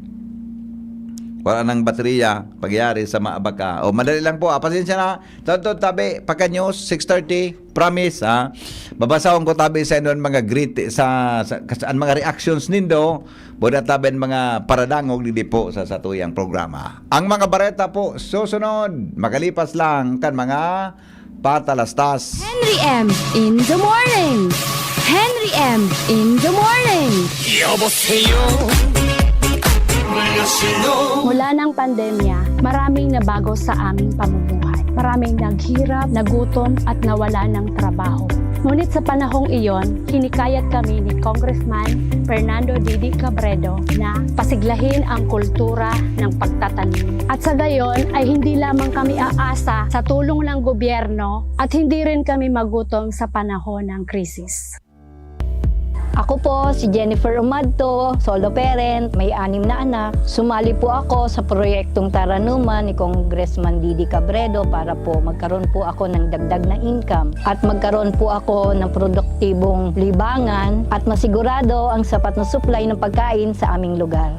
Wala nang baterya, pagyari sa maabaka. Oh, madali lang po, ah, pasensya na. Tabi, pagka news, six thirty, promise, ha. Babasahon ko tabi sa inon mga greet-, sa, sa, sa, ang mga reactions nindo, boda tabi ang mga paradangog, digdi po sa satuyang programa. Ang mga bareta po, susunod, makalipas lang kan mga patalastas. Henry M in the morning. Henry M in the morning. 여보세요. 안녕하세요. Mula ng pandemya, maraming nabago sa aming pamumuhay. Maraming naghirap, nagutom, at nawala ng trabaho. Ngunit sa panahong iyon, hinikayat kami ni Congressman Fernando Didi Cabredo na pasiglahin ang kultura ng pagtatanim. At sa gayon ay hindi lamang kami aasa sa tulong ng gobyerno at hindi rin kami magutom sa panahon ng krisis. Ako po si Jennifer Umadto, solo parent, may anim na anak. Sumali po ako sa proyektong Taranuman ni Congressman Didi Cabredo para po magkaroon po ako ng dagdag na income at magkaroon po ako ng produktibong libangan at masigurado ang sapat na supply ng pagkain sa aming lugar.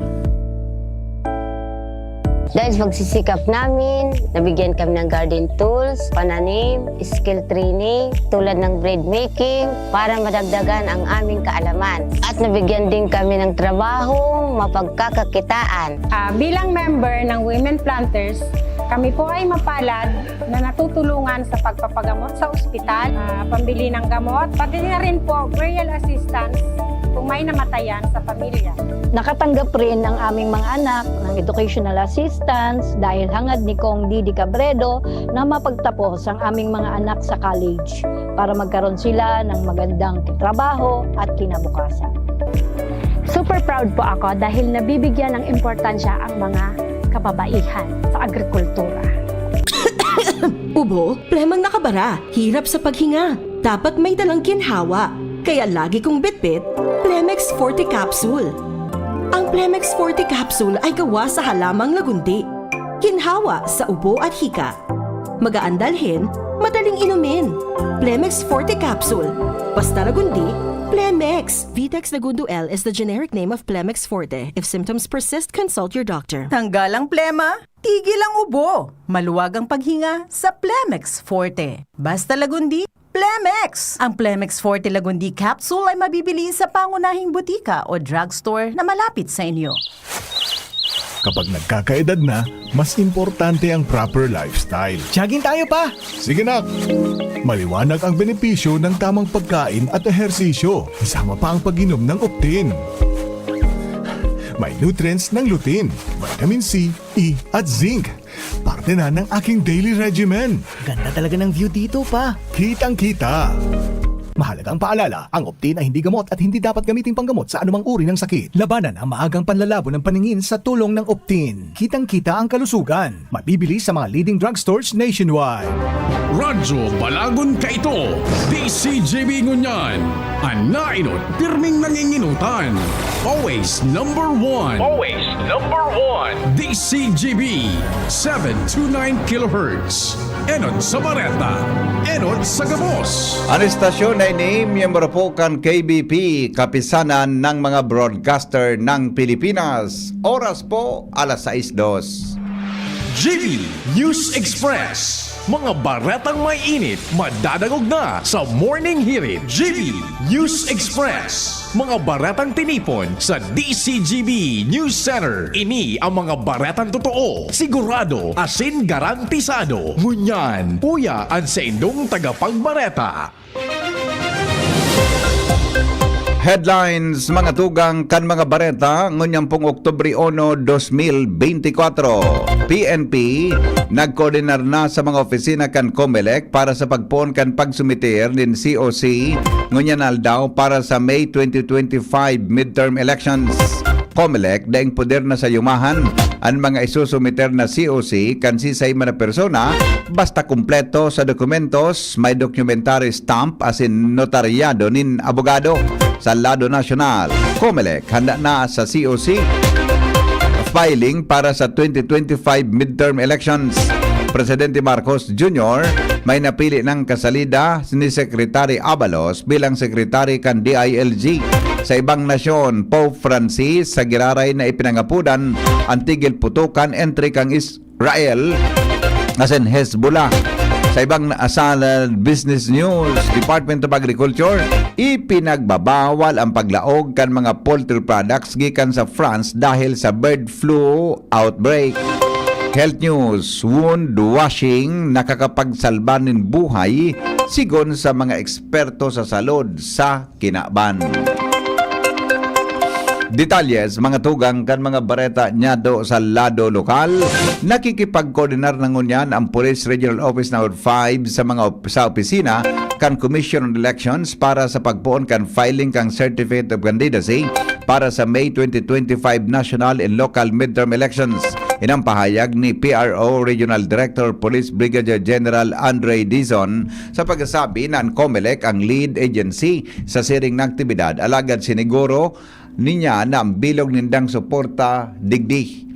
Dahil sa pagsisikap namin, nabigyan kami ng garden tools, pananim, skill training, tulad ng bread making, para madagdagan ang aming kaalaman. At nabigyan din kami ng trabahong mapagkakakitaan. Ah, bilang member ng Women Planters, kami po ay mapalad na natutulungan sa pagpapagamot sa ospital, ah, pambili ng gamot, pati na rin po burial assistance. kung may namatayan sa pamilya. Nakatanggap rin ang aming mga anak ng educational assistance dahil hangad ni Cong Didi Cabredo na mapagtapos ang aming mga anak sa college para magkaroon sila ng magandang trabaho at kinabukasan. Super proud po ako dahil nabibigyan ng importansya ang mga kababaihan sa agrikultura. Ubo, plemang nakabara, hirap sa paghinga. Dapat may dalang ginhawa. Kaya lagi kong bitbit, Plemex Forte Capsule. Ang Plemex Forte Capsule ay gawa sa halamang lagundi. Ginhawa sa ubo at hika. Magaan dalhin, madaling inumin. Plemex Forte Capsule. Basta lagundi, Plemex. Vitex Lagundo L is the generic name of Plemex Forte. If symptoms persist, consult your doctor. Tanggal ang plema, tigil ang ubo. Maluwag ang paghinga sa Plemex Forte. Basta lagundi, Plemex! Ang Plemex Forte Lagundi Capsule ay mabibili sa pangunahing butika o drugstore na malapit sa inyo. Kapag nagkakaedad na, mas importante ang proper lifestyle. Jogging tayo pa! Sige nak! Maliwanag ang benepisyo ng tamang pagkain at ehersisyo, kasama pa ang pag-inom ng Optin. May nutrients ng lutein, vitamin C, E at zinc. Parte na ng aking daily regimen. Ganda talaga ng view dito pa. Kitang-kita. Mahalagang paalala, ang Optin ay hindi gamot at hindi dapat gamiting panggamot sa anumang uri ng sakit. Labanan ang maagang panlalabo ng paningin sa tulong ng Optin. Kitang-kita ang kalusugan. Mabibili sa mga leading drugstores nationwide. Radyo Balagon Kaito, D C G B ngunyan. An nainot, pirming nanginginutan. Always number one. Always number one. D C G B, seven two nine kilohertz. Enot sa Bareta. Enot sa Gabos. An estasyon na ini, miyembro po kan K B P, Kapisanan ng mga Broadcaster ng Pilipinas. Oras po, alas sais dos. G B News Express. Mga baretang may init, madadangog na sa Morning Hirit. G B News Express. Mga baretang tinipon sa D C G B News Center. Ini ang mga baretang totoo, sigurado, asin garantisado. Ngunyan, uya an saindong tagapagbareta. Headlines, mga tugang kan mga bareta, ngunyan pong Oktubre uno, dos mil beintikwatro. P N P, nagkoordinar na sa mga opisina kan Comelec para sa pagpoon kan pagsumiter nin C O C ngunyan aldaw para sa May twenty twenty-five midterm elections. Comelec, daing poder na sa yumahan an mga isusumiter na C O C kan sisay man na persona, basta kumpleto sa dokumentos, may documentary stamp asin notaryado nin abogado. Sa lado nasyonal, Comelec handa na sa C O C filing para sa twenty twenty-five midterm elections. Presidente Marcos Junior, may napili nang kasalida ni Secretary Abalos bilang secretary kan D I L G. Sa ibang nasyon, Pope Francis sa giraray na ipinangapodan an tigil putokan entre kan Israel asin Hezbollah. Sa ibang na-, sa business news, Department of Agriculture, ipinagbabawal ang paglaog kan mga poultry products gikan sa France dahil sa bird flu outbreak. Health news, wound washing nakakapagsalba nin buhay, sigon sa mga eksperto sa salud sa kinaban. Detalles, mga tugang kan mga bareta nyado sa lado lokal. Nakikipagkoordinar na ngunyan ang Police Regional Office Number five sa mga op-, sa opisina kan Commission on Elections para sa pagpoon kan filing kan Certificate of Candidacy para sa May twenty twenty-five national and local midterm elections. Inang pahayag ni P R O Regional Director Police Brigadier General Andre Dizon sa pagkasabi na an Comelec ang lead agency sa siring na aktibidad, alagad siniguro niya na ang bilog nindang suporta digdi.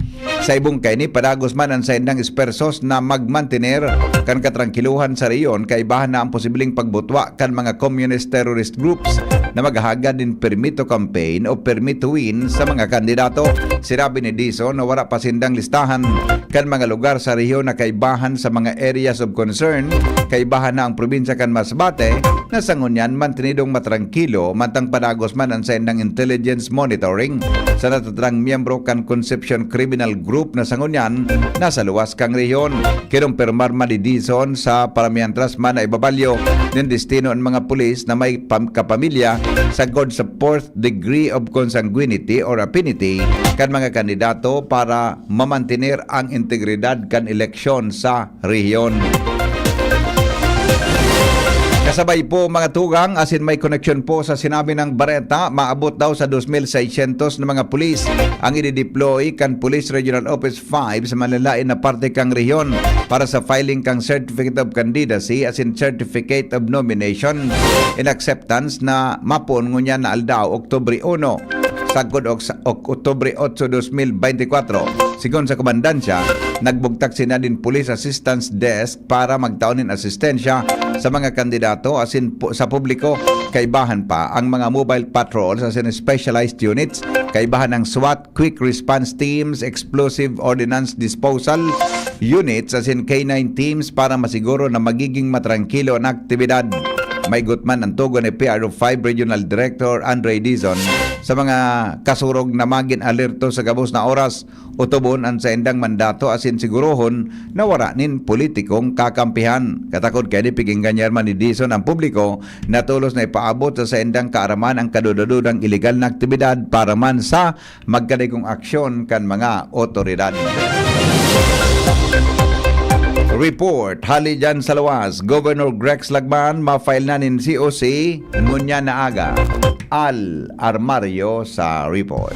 Sa ibong kaini, padagos man an saindang espersos na magmantener kan katrangkiluhan sa rehiyon, kaibahan na ang posibleng pagbutwa kan mga communist terrorist groups na maghahagad nin permit to campaign o permit to win sa mga kandidato. Sinabi ni Dizon na wala pa sindang listahan kan mga lugar sa rehiyon na kaibahan sa mga areas of concern, kaibahan na ang probinsya kan Masbate, na sa ngunyan mantenidong matrangkilo mantang padagos man an saindang intelligence monitoring sa natatarang miyembro kan Concepcion Criminal Group na sa ngunyan nasa luwas kan rehiyon. Kinumpirmar man ni Dizon sa paramientras man na ibabalyo nin destino an mga pulis na may pam-, kapamilya sagkod sa fourth degree of consanguinity or affinity kan mga kandidato para mamantener ang integridad kan eleksyon sa rehiyon. Kasabay po, mga tugang, asin may koneksyon po sa sinabi ng bareta, maabot daw sa dos mil seiscientos na mga pulis ang idideploy kan Police Regional Office five sa manlalain na parte kang rehiyon para sa filing kang Certificate of Candidacy asin Certificate of Nomination in Acceptance na mapoon ngunyan na aldaw, Oktubre uno, sagkod ok-, ok-, Oktubre otso, dos mil beintikwatro. Sigon sa komandansya, nagbugtak sinda nin Police Assistance Desk para magtao nin asistensya sa mga kandidato asin pu-, sa publiko. Kaibahan pa ang mga mobile patrols asin specialized units, kaibahan ang SWAT, Quick Response Teams, Explosive Ordnance Disposal Units asin K nine teams para masiguro na magiging matrangkilo an aktibidad. Maigot man ang tugon ni P R O five Regional Director Andre Dizon sa mga kasurog na magin alerto sa gabos na oras, otobon an saindang mandato asin sigurohon na wara nin politikong kakampihan. Katakod kaini, pig-engañar man ni Dizon ang publiko na tolos na ipaabot sa saindang kaaraman ang kaduda-dudang ilegal na aktibidad para man sa magkadigong aksyon kan mga otoridad. Report hali dyan sa luwas, Governor Grex Lagman ma-file na nin C O C ngunyan na aga. Al Armario sa report.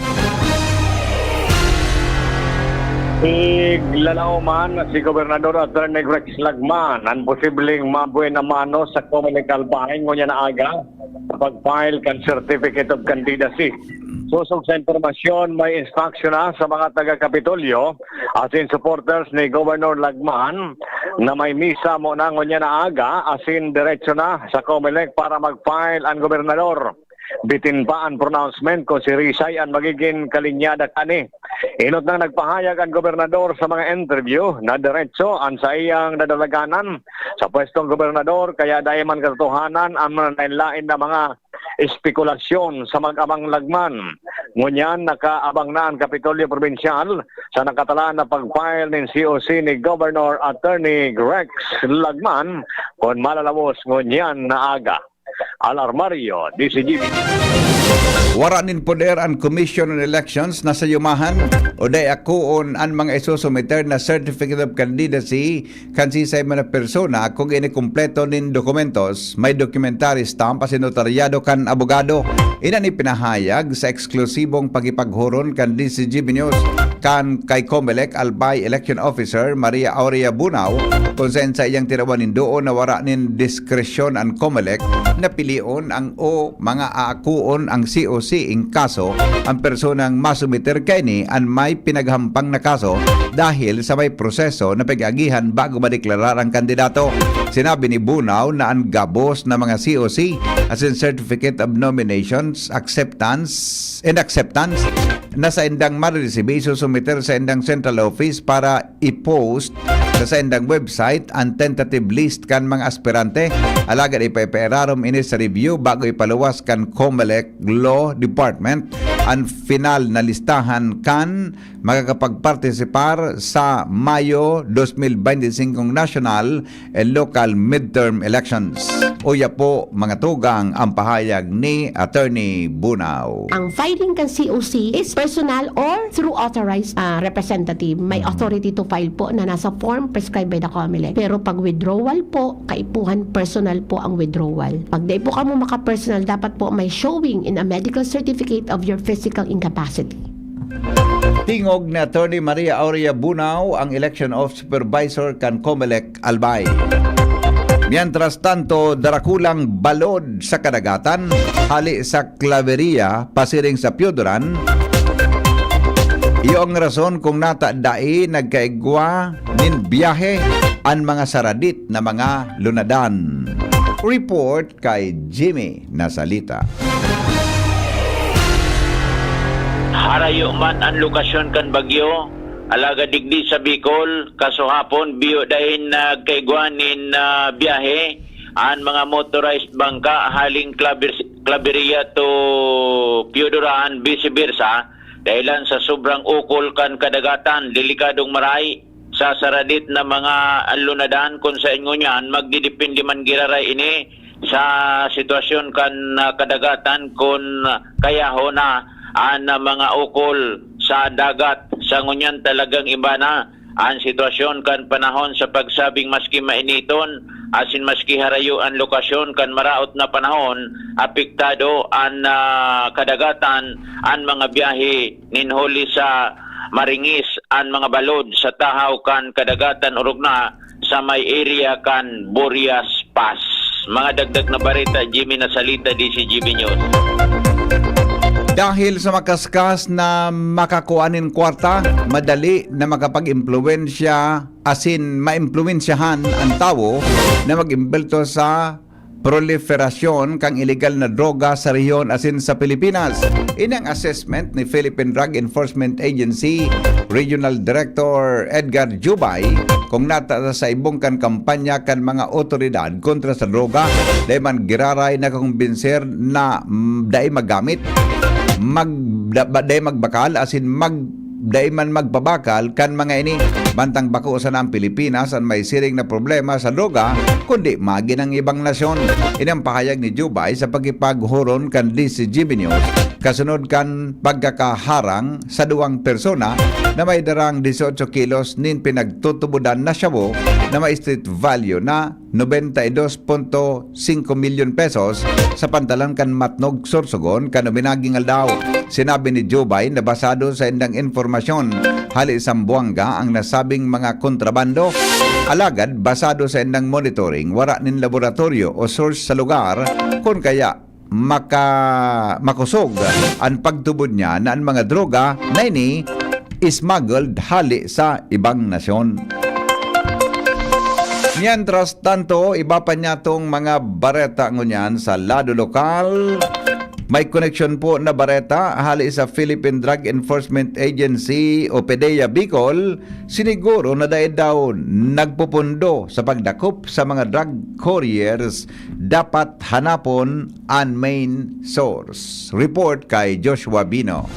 Iglalaw man si Gobernador Attorney Grex Lagman an posibleng mabuena mano sa Comelec Albay ngunyan na aga sa pag-file kan Certificate of Candidacy. Sosog sa impormasyon, may instruction na sa mga taga-Kapitolyo asin supporters ni Governor Lagman na may misa muna ngunyan na aga asin diretso na sa Comelec para mag-file an gobernador. Bitin pa an pronouncement kung sirisay an magigin kalinyada kani. Inot nang nagpahayag an gobernador sa mga interview na diretso an saiyang dadalaganan sa pwestong gobernador, kaya dai man katotohanan an manlaen-laen na mga espekulasyon sa mag-amang Lagman. Ngunyan, nakaabang na an Kapitolyo Probinsyal sa nakatalaan na pag-file nin C O C ni Governor Attorney Grex Lagman kun malalawos ngunyan na aga. Al Armario, D Z G B. Wara nin poder an Commission on Elections na sayumahan o dai akoon an mga isusumiter na Certificate of Candidacy kan sisay man na persona kung ini kumpleto nin dokumentos. May documentary stamp asin notaryado kan abogado. Iyan an ipinahayag sa eksklusibong pakipaghuron kan D Z G B News kan kay Comelec Albay Election Officer Maria Aurea Bunao, kung saen sa iyang tinawan nin duon na wara nin diskresyon an Comelec na pilion ang o mga aakoon ang C O C in kaso ang personang masumiter kaini an may pinaghampang na kaso dahil sa may proseso na pag-agihan bago madeklarar ang kandidato. Sinabi ni Bunao na an gabos na mga C O C, as in Certificate of Nominations, Acceptance, and Acceptance, na saindang mariresibi, isusumiter sa indang central office para i-post sa saindang website an tentative list kan mga aspirante. Alagad ipapairarom ini sa review bago ipaluwas kan Comelec Law Department an final na listahan kan makakapagpartisipar sa Mayo dos mil beintisinko national and local midterm elections. Uya po, mga tugang, ang pahayag ni Attorney Bunao. Ang filing kan C O C is personal or through authorized, ah, representative. May Mhm. authority to file po na nasa form prescribed by the Comelec. Pero pag withdrawal po, kaipuhan personal po ang withdrawal. Pag di po kamo maka-personal, dapat po may showing in a medical certificate of your physical incapacity. Tingog ni Attorney Maria Aurea Bunao, ang election of supervisor kan Comelec Albay. Mientras tanto, darakulang balod sa kadagatan, hali sa Claveria, pasiring sa Pioduran. Iyo ang rason kung nata dai nagkaigwa nin biyahe an mga saradit na mga lunadan. Report kay Jimmy Nasalita. Harayo man an lokasyon kan bagyo, alagad digdi sa Bicol, kasuhapon, biyo dai nagkaigwa nin, ah, biyahe an mga motorized bangka haling Claver-, Claveria to Piodora and vice versa, dahilan sa sobrang ukol kan kadagatan, delikadong maray sa saradit na mga lunadan, kun saen ngunyan magdidepende man giraray ini sa sitwasyon kan, ah, kadagatan kun kayahon na an, ah, mga ukol sa dagat. Sa ngunyan talagang iba na an sitwasyon kan panahon sa pagsabing maski mainiton asin maski harayo an lokasyon kan maraot na panahon, apektado an, ah, kadagatan, an mga biyahe nin huli sa maringis an mga balod sa tahaw kan kadagatan orog na sa may area kan Burias Pass. Mga dagdag na bareta, Jimmy Nasalita, D C G B News. Dahil sa makaskas na makakua nin kwarta, madali na makapag-impluwensya asin maimpluwensyahan an tawo na mag-imbelto sa proliferasyon kan ilegal na droga sa rehiyon asin sa Pilipinas. Ini ang assessment ni Philippine Drug Enforcement Agency Regional Director Edgar Jubay kung nata sa ibong kan kampanya kan mga otoridad kontra sa droga, dai man giraray nakukumbinser na, mm, dai magamit, mag-, da-, ba-, dai magbakal asin mag-, dai man magpabakal kan mga ini. Bantang bako sana ang Pilipinas an may siring na problema sa droga, kundi magin ang ibang nasyon. Ini ang pahayag ni Jubay sa pagkipaghuron kan D C G B News, kasunod kan pagkakaharang sa duwang persona na may darang dieciocho kilos nin pinagtutubodan na shabu na may street value na nobenta y dos punto singko milyon pesos sa pantalan kan Matnog, Sorsogon, kan uminaging aldaw. Sinabi ni Jubay na basado sa indang impormasyon, hali Zamboanga ang nasabing mga kontrabando. Alagad, basado sa indang monitoring, wara nin laboratoryo o source sa lugar, kun kaya maka-, makosog an pagtubod niya na an mga droga na ini smuggled hali sa ibang nasyon. Mientras tanto, iba pa niyatong mga bareta ngunyan sa lado lokal. May koneksyon po na bareta hali sa Philippine Drug Enforcement Agency o PDEA Bicol, siniguro na dai daw nagpupundo sa pagdakop sa mga drug couriers, dapat hanapon an main source. Report kay Joshua Bino.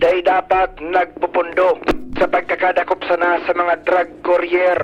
Dai dapat nagpupundo sa pagkakadakop sana sa mga drug courier,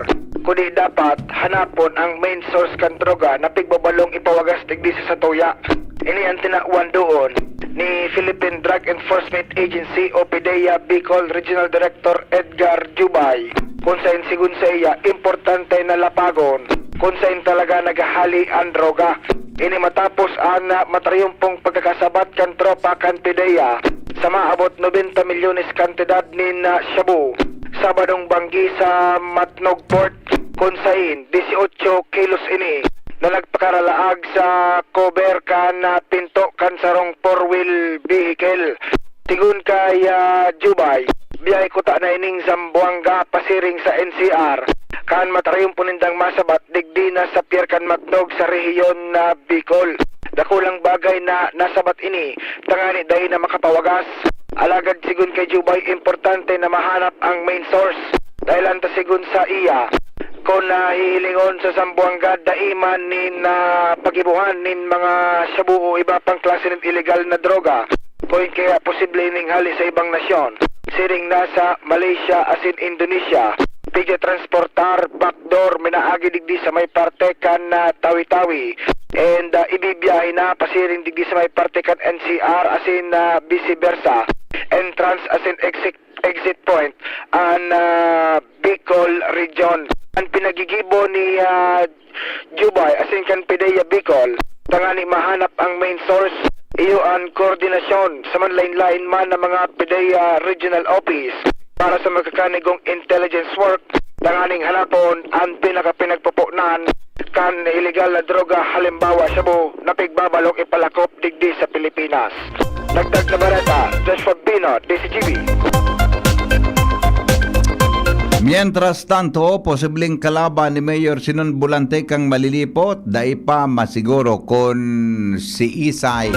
kundi dapat hanapon ang main source kan droga na pigbabalong ipawagas digdi sa satuya. Ini an tinawan doon ni Philippine Drug Enforcement Agency o PDEA Bicol Regional Director Edgar Jubay, kun saen sigon saiya, importante na lapagon kun saen talaga naghahali an droga. Ini matapos an, ah, matriyumpong pagkakasabat kan tropa kan PDEA sa maabot nobenta milyones kantidad nin, ah, shabu, Sabadong banggi sa Matnog Port, kun saen dieciocho kilos ini na nagpakaralaag sa cover kan, ah, pinto kan sarong four-wheel vehicle. Sigon kay, ah, Jubay, biyahe kutana ining Zamboanga pasiring sa N C R. Kan matriyumpo nindang masabat digdi na sa pier kan Matnog sa rehiyon na Bicol. Dakulang bagay na nasabat ini, tangani dai na makapawagas. Alagad sigon kay Jubay, importante na mahanap ang main source. Dahil anta sigon sa iya, kun nahihilingon sa Zamboanga, dai man nin, ah, paggibohan nin mga shabu o iba pang klase nin ilegal na droga. Poin kaya posible ning hali sa ibang nasyon, siring na sa Malaysia asin Indonesia. Pigtransportar, backdoor, minaagi digdi sa may parte kan, ah, Tawi-Tawi. And, ah, ibibiyahe na pasiring digdi sa may parte kan N C R asin, ah, vice versa. Entrance asin exit, exit point an, ah, Bicol Region. An pinagigibo ni, ah, Jubay asin kan PDEA Bicol, tangani mahanap ang main source, iyo an koordinasyon sa manlain-lain man na mga PDEA Regional Office para sa magkakanigong intelligence work, tanganing hanapon an pinakapinagpupunan kan ilegal na droga, halimbawa, shabu, na pigbabalong ipalakop digdi sa Pilipinas. Dagdag na bareta, Joshua Bino, D C G B. Mientras tanto, posibleng kalaban ni Mayor Sinon Bolante kang malilipot, dai pa masiguro kun si Isay.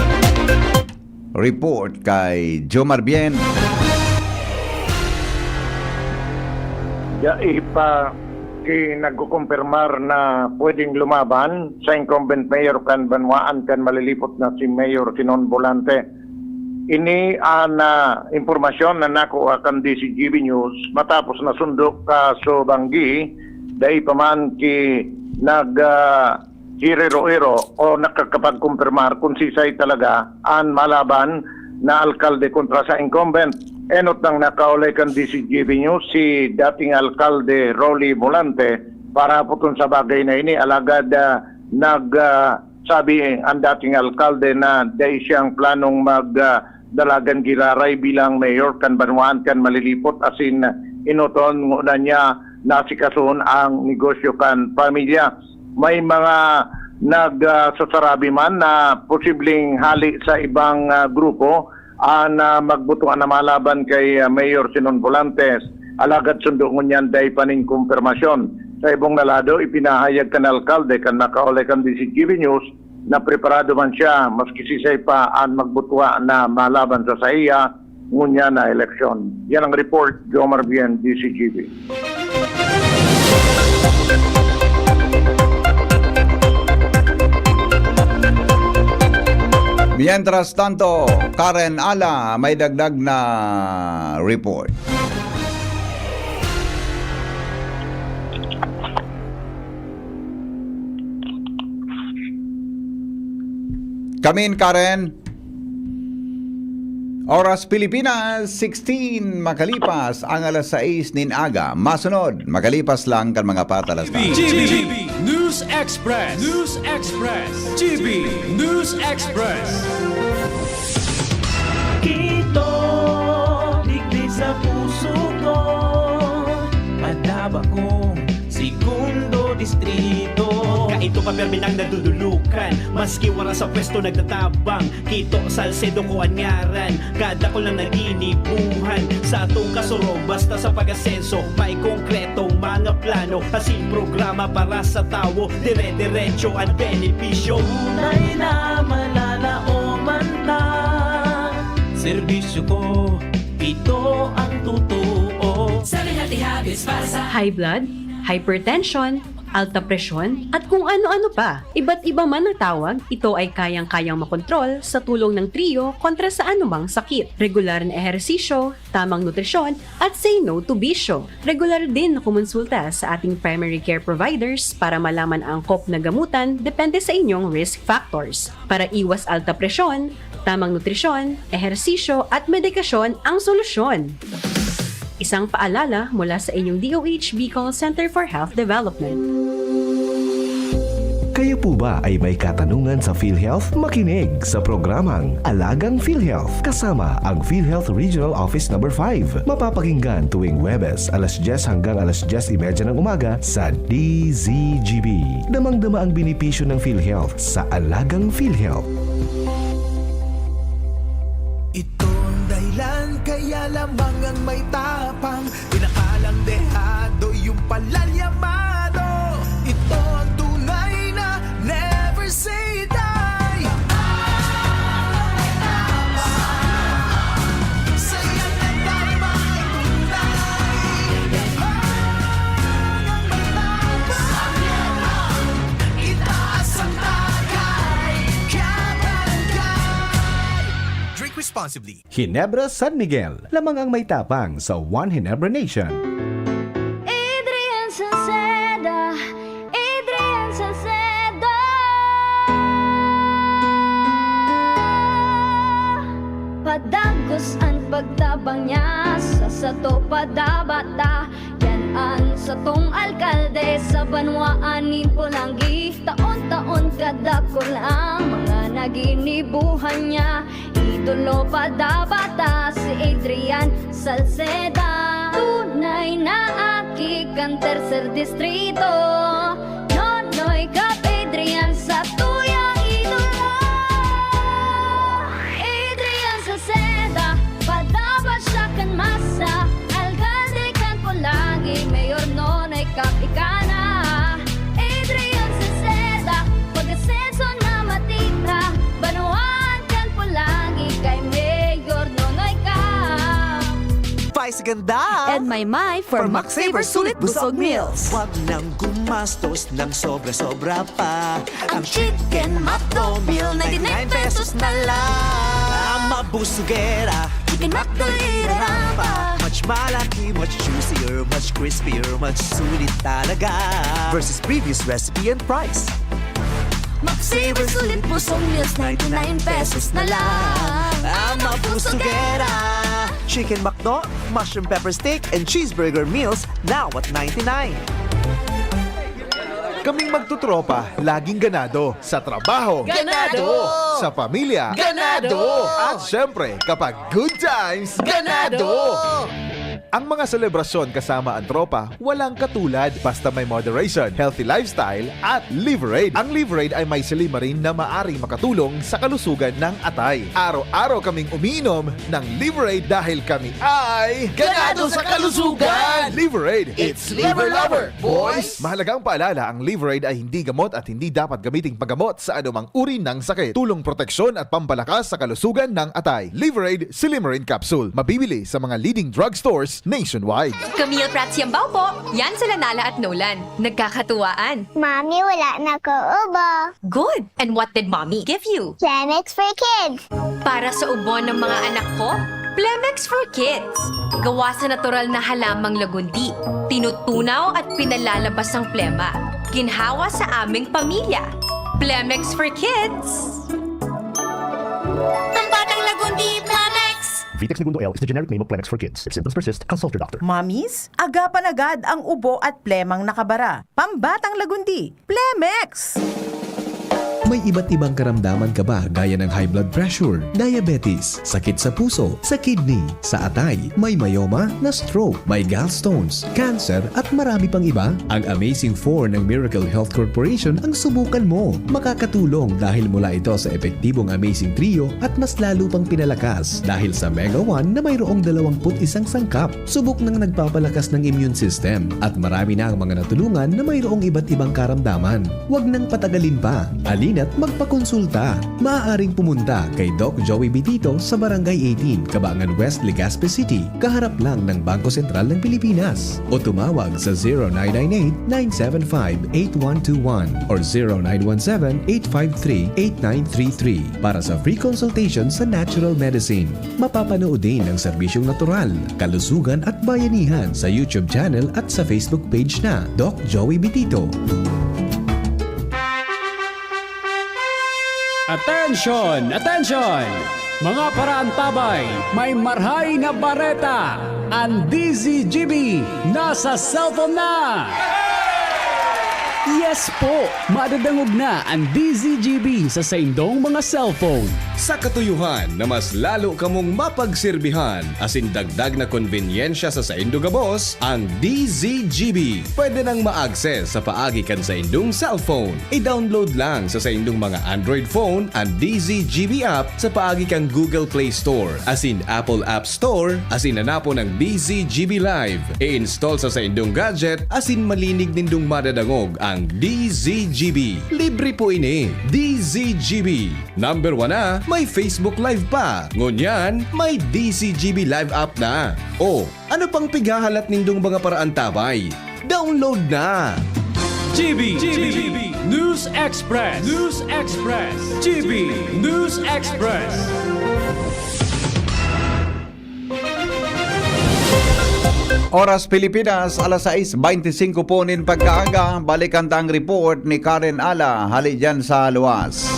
Report kay Jomar Bien. Dai pa ki-, nagkukumpirmar na pwedeng lumaban sa incumbent mayor kan banwaan kan malilipot na si Mayor Sinon Volante. Ini an, ah, impormasyon na nakuha kan D Z G B News matapos nasundo kaso banggi, dai pa man ki-, nag, ah, hiriro-iro o nakakapagkumpirmar kung sisay talaga an malaban na alkalde kontra sa incumbent. Enot nang nakaulay kan D Z G B News, si dating alkalde Rolly Volante, para hapoton sa bagay na ini, alagad, ah, nag, ah, sabi ang dating alkalde na dai siyang planong mag, ah, dalagan giraray bilang mayor kan banwaan kan malilipot, asin enoton ngona niya naasikasuhon ang negosyo kan pamilya. May mga nag, ah, sasarabi man na posibleng hali sa ibang, ah, grupo an, ah, magbutuan na malaban kay, ah, Mayor Sinon Volantes. Alagad sundo ngunyan dai pa nin kumpirmasyon. Sa ibong na lado, ipinahayag kan alkalde kan nakaulay kan D Z G B News na preparado man siya, maski sisay pa an magbutua na malaban sa saiya ngunyan na eleksyon. Yan ang report, Jomar Bien, D Z G B. Mientras tanto, Karen Ala, may dagdag na report. Come in, Karen. Oras Pilipinas, sixteen makalipas ang alas sais nin aga. Masunod, makalipas lang kan mga patalas na. G B, G B, News Express. News Express. G B, News Express. Kito, digdi sa puso ko, Padaba kong segundo distrito. Kaito pa permi nang nadudulukan, maski wara sa pwesto nagtatabang. Kito Salcedo ko an ngaran, kadakul na naginibuhan. Sa atong kasurog, basta sa pag-asenso, may konkretong mga plano, asin programa para sa tawo. Dire-diretso an benepisyo. Tunay na malalaoman ta. Serbisyo ko, ito ang totoo. Seven Healthy Habits para sa High blood, hypertension, alta presyon, at kung ano-ano pa. Iba't iba man ang tawag, ito ay kayang-kayang makontrol sa tulong ng Trio kontra sa anumang sakit. Regular na ehersisyo, tamang nutrisyon, at say no to bisyo. Regular din na kumonsulta sa ating primary care providers para malaman ang angkop na gamutan depende sa inyong risk factors. Para iwas alta presyon, tamang nutrisyon, ehersisyo, at medikasyon ang solusyon. Isang paalala mula sa inyong D O H Bicol Center for Health Development. Kayo po ba ay may katanungan sa PhilHealth? Makinig sa programang Alagang PhilHealth kasama ang PhilHealth Regional Office Number five. Mapapakinggan tuwing Huwebes, alas dyes hanggang alas dyes y media ng umaga sa D Z G B. Damang-dama ang benepisyo ng PhilHealth sa Alagang PhilHealth. Ito ang dahilan kaya lamang ang may tapang, pinakalang dehado, yung palalyamado. Ito ang tunay na never say die. Saya na tayo, mga tunay. Ang may tapang, itaas ang tagay, kabarangay. Drink responsibly. Ginebra San Miguel, lamang ang may tapang sa One Ginebra Nation. Adrian Salceda, Adrian Salceda. Padagos an pagtabang niya sa sato, padabata. Yan an satong alkalde sa banwaan nin Polangui. Taon-taon kadakul ang mga naginibuhan niya. Idolo pa dapat ta si Adrian Salceda. Tunay na aki kan Tercer Distrito. Nonoy Cap Adrian sa tuyang idolo. Adrian Salceda, padapat siya kan masa. Alkalde kan Polangui, Mayor Nonoy Cap ika na. Adrian Salceda, pag-asenso na matita. Banwaan kan Polangui kay Mayor Nonoy Cap. Vice Ganda! And Maymay for Max Saver Sulit Busog Meals. Wag nang gumastos ng sobra-sobra pa. Ang Chicken McDo Meal, ninety-nine pesos na lang. Ah, mabusugera. Chicken McDo, iraramba. Much malaki, much juicier, much crispier, much sulit talaga. Versus previous recipe and price. Mag-saver sulit busog meals, ninety-nine pesos na lang. Ah, mabusugera. Chicken McDo, mushroom pepper steak, and cheeseburger meals now at ninety-nine. Kaming magtutropa, laging ganado. Sa trabaho, Ganado! Sa pamilya, Ganado! At syempre, kapag good times, Ganado! Ang mga selebrasyon kasama ang tropa, walang katulad. Basta may moderation, healthy lifestyle, at Liverade. Ang Liverade ay may silimarin na maaring makatulong sa kalusugan ng atay. Araw-araw kaming umiinom ng Liverade dahil kami ay Ganado sa kalusugan! Liverade. It's Liver Lover, boys! Mahalagang paalala, ang Liverade ay hindi gamot at hindi dapat gamiting paggamot sa anumang uri ng sakit. Tulong, proteksyon at pampalakas sa kalusugan ng atay. Liverade Silimarin Capsule. Mabibili sa mga leading drugstores nationwide. Camille Prats Yambao po. Yan sila Nala at Nolan. Nagkakatuwaan. Mami, wala na ko ubo. Good. And what did mommy give you? Plemex for kids. Para sa ubo ng mga anak ko, Plemex for Kids. Gawa sa natural na halamang lagundi. Tinutunaw at pinalalabas ang plema. Ginhawa sa aming pamilya. Plemex for Kids. Pambatang lagundi, Plemex! Vitex Negundo L is the generic name of Plemex for kids. If symptoms persist, consult your doctor. Mommies, agapan agad ang ubo at plemang nakabara. Pambatang lagundi, Plemex! May iba't ibang karamdaman ka ba gaya ng high blood pressure, diabetes, sakit sa puso, sa kidney, sa atay, may myoma, na stroke, may gallstones, cancer at marami pang iba? Ang Amazing four ng Miracle Health Corporation ang subukan mo. Makakatulong dahil mula ito sa epektibong Amazing Trio at mas lalo pang pinalakas dahil sa Mega one na mayroong dalawampu't isang sangkap. Subok nang nagpapalakas ng immune system at marami na ang mga natulungan na mayroong iba't ibang karamdaman. Huwag nang patagalin pa. Halina't magpakonsulta. Maaaring pumunta kay Doc Joey Bitito sa Barangay eighteen, Kabangan West, Legazpi City, kaharap lang ng Bangko Sentral ng Pilipinas. O tumawag sa zero nine nine eight, nine seven five, eight one two one or zero nine one seven, eight five three, eight nine three three para sa free consultation sa natural medicine. Mapapanood din ang serbisyong natural, kalusugan at bayanihan sa YouTube channel at sa Facebook page na Doc Joey Bitito. Attention! Attention! Mga paraantabay, may marhay na bareta! Ang D Z G B nasa cellphone na! Yes po! Madadangog na ang D Z G B sa saindong mga cellphone. Sa katuyuhan na mas lalo kamong mapagserbihan asin dagdag na konbenyensya sa saindo gabos, ang D Z G B pwede nang ma-access sa paagi kan saindong cellphone. I-download lang sa saindong mga Android phone an D Z G B app sa paagi kan Google Play Store asin Apple App Store asin hanapon ang D Z G B Live. I-install sa saindong gadget asin malinig nindong madadangog ang D Z G B. Libre po ini. D Z G B. Number one na, may Facebook Live pa. Ngunyan, may D Z G B Live app na. O, ano pang pighahalat nindong mga paraantabay? Download na! G B, G B, News Express, News Express, G B News Express. Oras Pilipinas, alas sais beintisinko po nin pagkaaga. Balikan ta ang report ni Karen Ala, hali dyan sa luwas.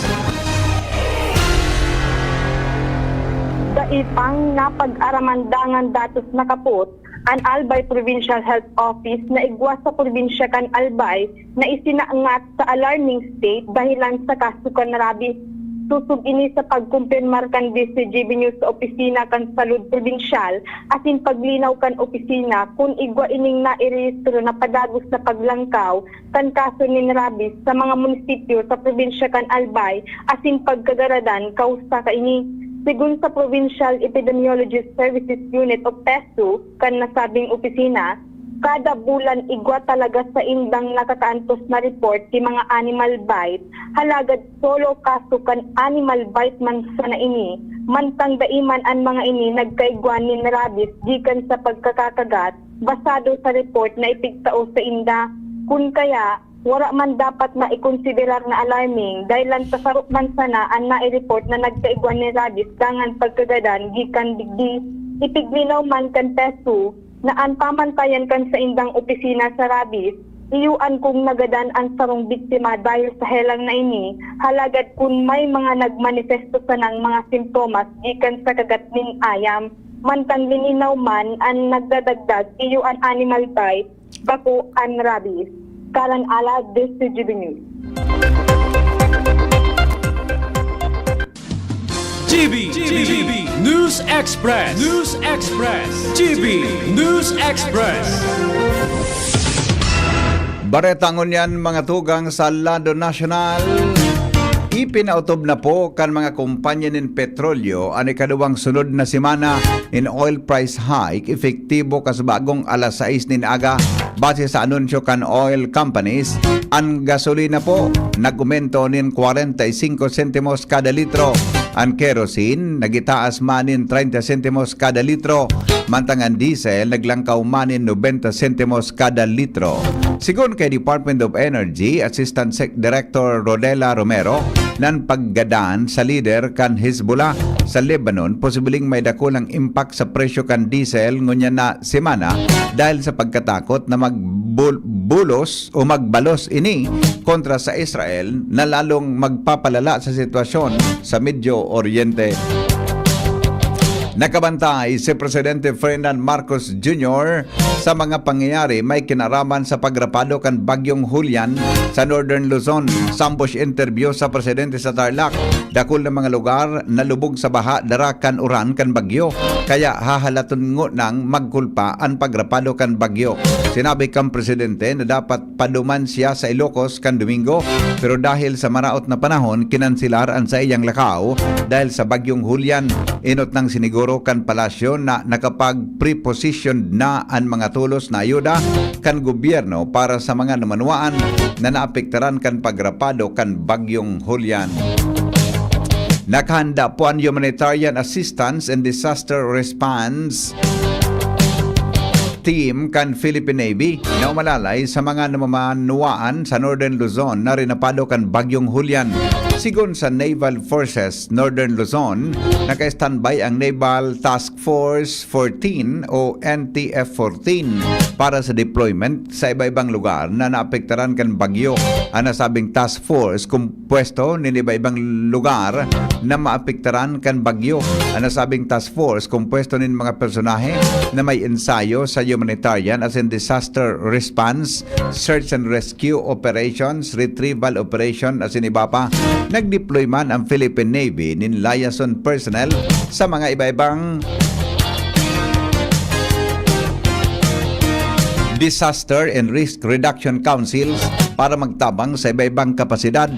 Dai pang napag-araman dangan datos nakapot an Albay Provincial Health Office na igwa sa probinsya kan Albay na isinangat sa alarming state dahilan sa kaso kan rabies. Sosog ini sa pagkumpirmar kan D Z G B News sa opisina kan Salud Probinsyal asin paglinaw kan opisina kun igwa ining nairehistro na padagos na paglangkaw kan kaso nin rabies sa mga munisipyo sa probinsya kan Albay asin pagkagaradan kausa kaini. Segun sa Provincial Epidemiology Services Unit o PESU kan nasabing opisina, Kada bulan igwa talaga saindang nakakaantos na report ki mga animal bite, halagad solo kaso kan animal bite man sana ini, mantang dai man an mga ini nagkaigwa nin rabies gikan sa pagkakakagat, basado sa report na ipigtao sainda. Kun kaya, wara man dapat na ikonsiderar na alarming, dahil lang sa saro man sana an nai-report na nagkaigwa nin rabies dangan pagkagadan gikan digdi. Ipiglinaw man kan PESU na an pamantayan kan saindang opisina sa rabies, iyo an kung nagadan an sarong biktima dahil sa helang na ini, halagad kun may mga nagmanifesto sanang mga simptomas gikan sa kagat nin ayam. Mantang lininaw man an nagdadagdag, iyo an animal bite, bako an rabies. Karan Alad, District G B News. G B, G B, News Express, News Express, G B News Express. Bareta ngunyan, mga tugang, sa lado nasyonal. Ipinautob na po kan mga kompanya nin petrolyo an ikaduwang sunod na semana nin oil price hike, epektibo kas bagong alas sais nin aga. Base sa anunsyo kan oil companies, an gasolina po nag-umento nin kwarenta y singko sentimos kada litro, an kerosene nagitaas man nin treinta sentimos kada litro, mantang an diesel naglangkaw man nin nobenta sentimos kada litro. Sigon kay Department of Energy Assistant Sec- Director Rodela Romero, nan paggadan sa lider kan Hezbollah sa Lebanon posibleng may dakulang impact sa presyo kan diesel ngunyan na semana dahil sa pagkatakot na magbul- bulos o magbalos ini kontra sa Israel, na lalong magpapalala sa sitwasyon sa Medio Oriente. Nakabantay si Presidente Ferdinand Marcos Junior sa mga pangyayari may kinaraman sa pagrapado kan Bagyong Julian sa Northern Luzon. Sa ambush interview sa presidente sa Tarlac, dakul na mga lugar nalubog sa baha dara kan uran kan bagyo, kaya hahalaton ngunang magkulpa an pagrapado kan bagyo. Sinabi kan presidente na dapat paduman siya sa Ilocos kan Domingo, pero dahil sa maraot na panahon, kinanselar an saiyang lakaw dahil sa Bagyong Julian. Enot nang siniguro kan palasyo na nakapag-prepositioned na an mga tolos na ayuda kan gobyerno para sa mga namanwaan na naapektaran kan pagrapado kan Bagyong Julian. Nakahanda po an humanitarian assistance and disaster response team kan Philippine Navy na umalalay sa mga namamanwaan sa Northern Luzon na rinapado kan Bagyong Julian. Sigon sa Naval Forces Northern Luzon, naka-standby ang Naval Task Force fourteen o N T F fourteen para sa deployment sa iba-ibang lugar na naapektaran kan bagyo. Ang nasabing task force kumpuesto nin iba-ibang lugar na maapektaran kan bagyo. Ang nasabing task force kumpuesto nin mga personahe na may ensayo sa humanitarian as in disaster response, search and rescue operations, retrieval operation as in iba pa. Nag-deploy man ang Philippine Navy nin liaison personnel sa mga iba-ibang disaster and risk reduction councils para magtabang sa iba-ibang kapasidad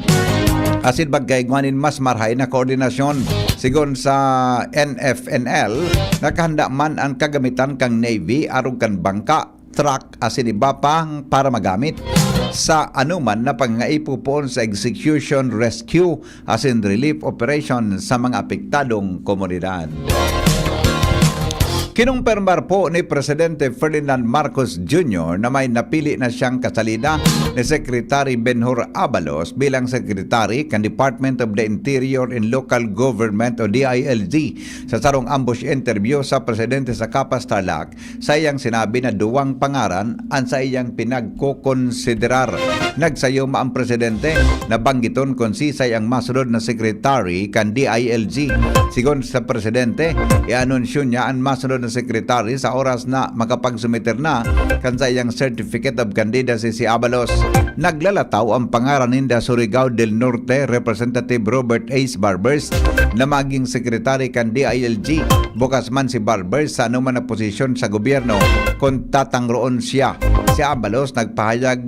asin magkaigwa nin mas marahay na koordinasyon. Sigon sa N F N L, nakahanda man ang kagamitan kan Navy arog kan bangka, truck asin iba pa para magamit sa anoman na pangangaipo poon sa execution, rescue asin relief operation sa mga apektadong komunidad. Kinumpirmar po ni Presidente Ferdinand Marcos Junior na may napili na siyang kasalida ni Secretary Benhur Abalos bilang Secretary kan Department of the Interior and Local Government o D I L G sa sarong ambush interview sa presidente sa Kapas Tarlac. Saiyang sinabi na duwang pangaran an saiyang pinagkokonsiderar. Nagsayuma ang presidente na banggiton kun sisay ang masunod na secretary kan D I L G. Sigon sa presidente, ianunsyo niya an masunod na secretary sa oras na makapagsumiter na kan saiyang Certificate of Candidacy si Abalos. Naglalataw ang pangaran ninda Surigao del Norte Representative Robert Ace Barbers na maging secretary kan D I L G. Bukas man si Barbers sa anoman na posisyon sa gobyerno kun tatangroon siya. Si Abalos nagpahayag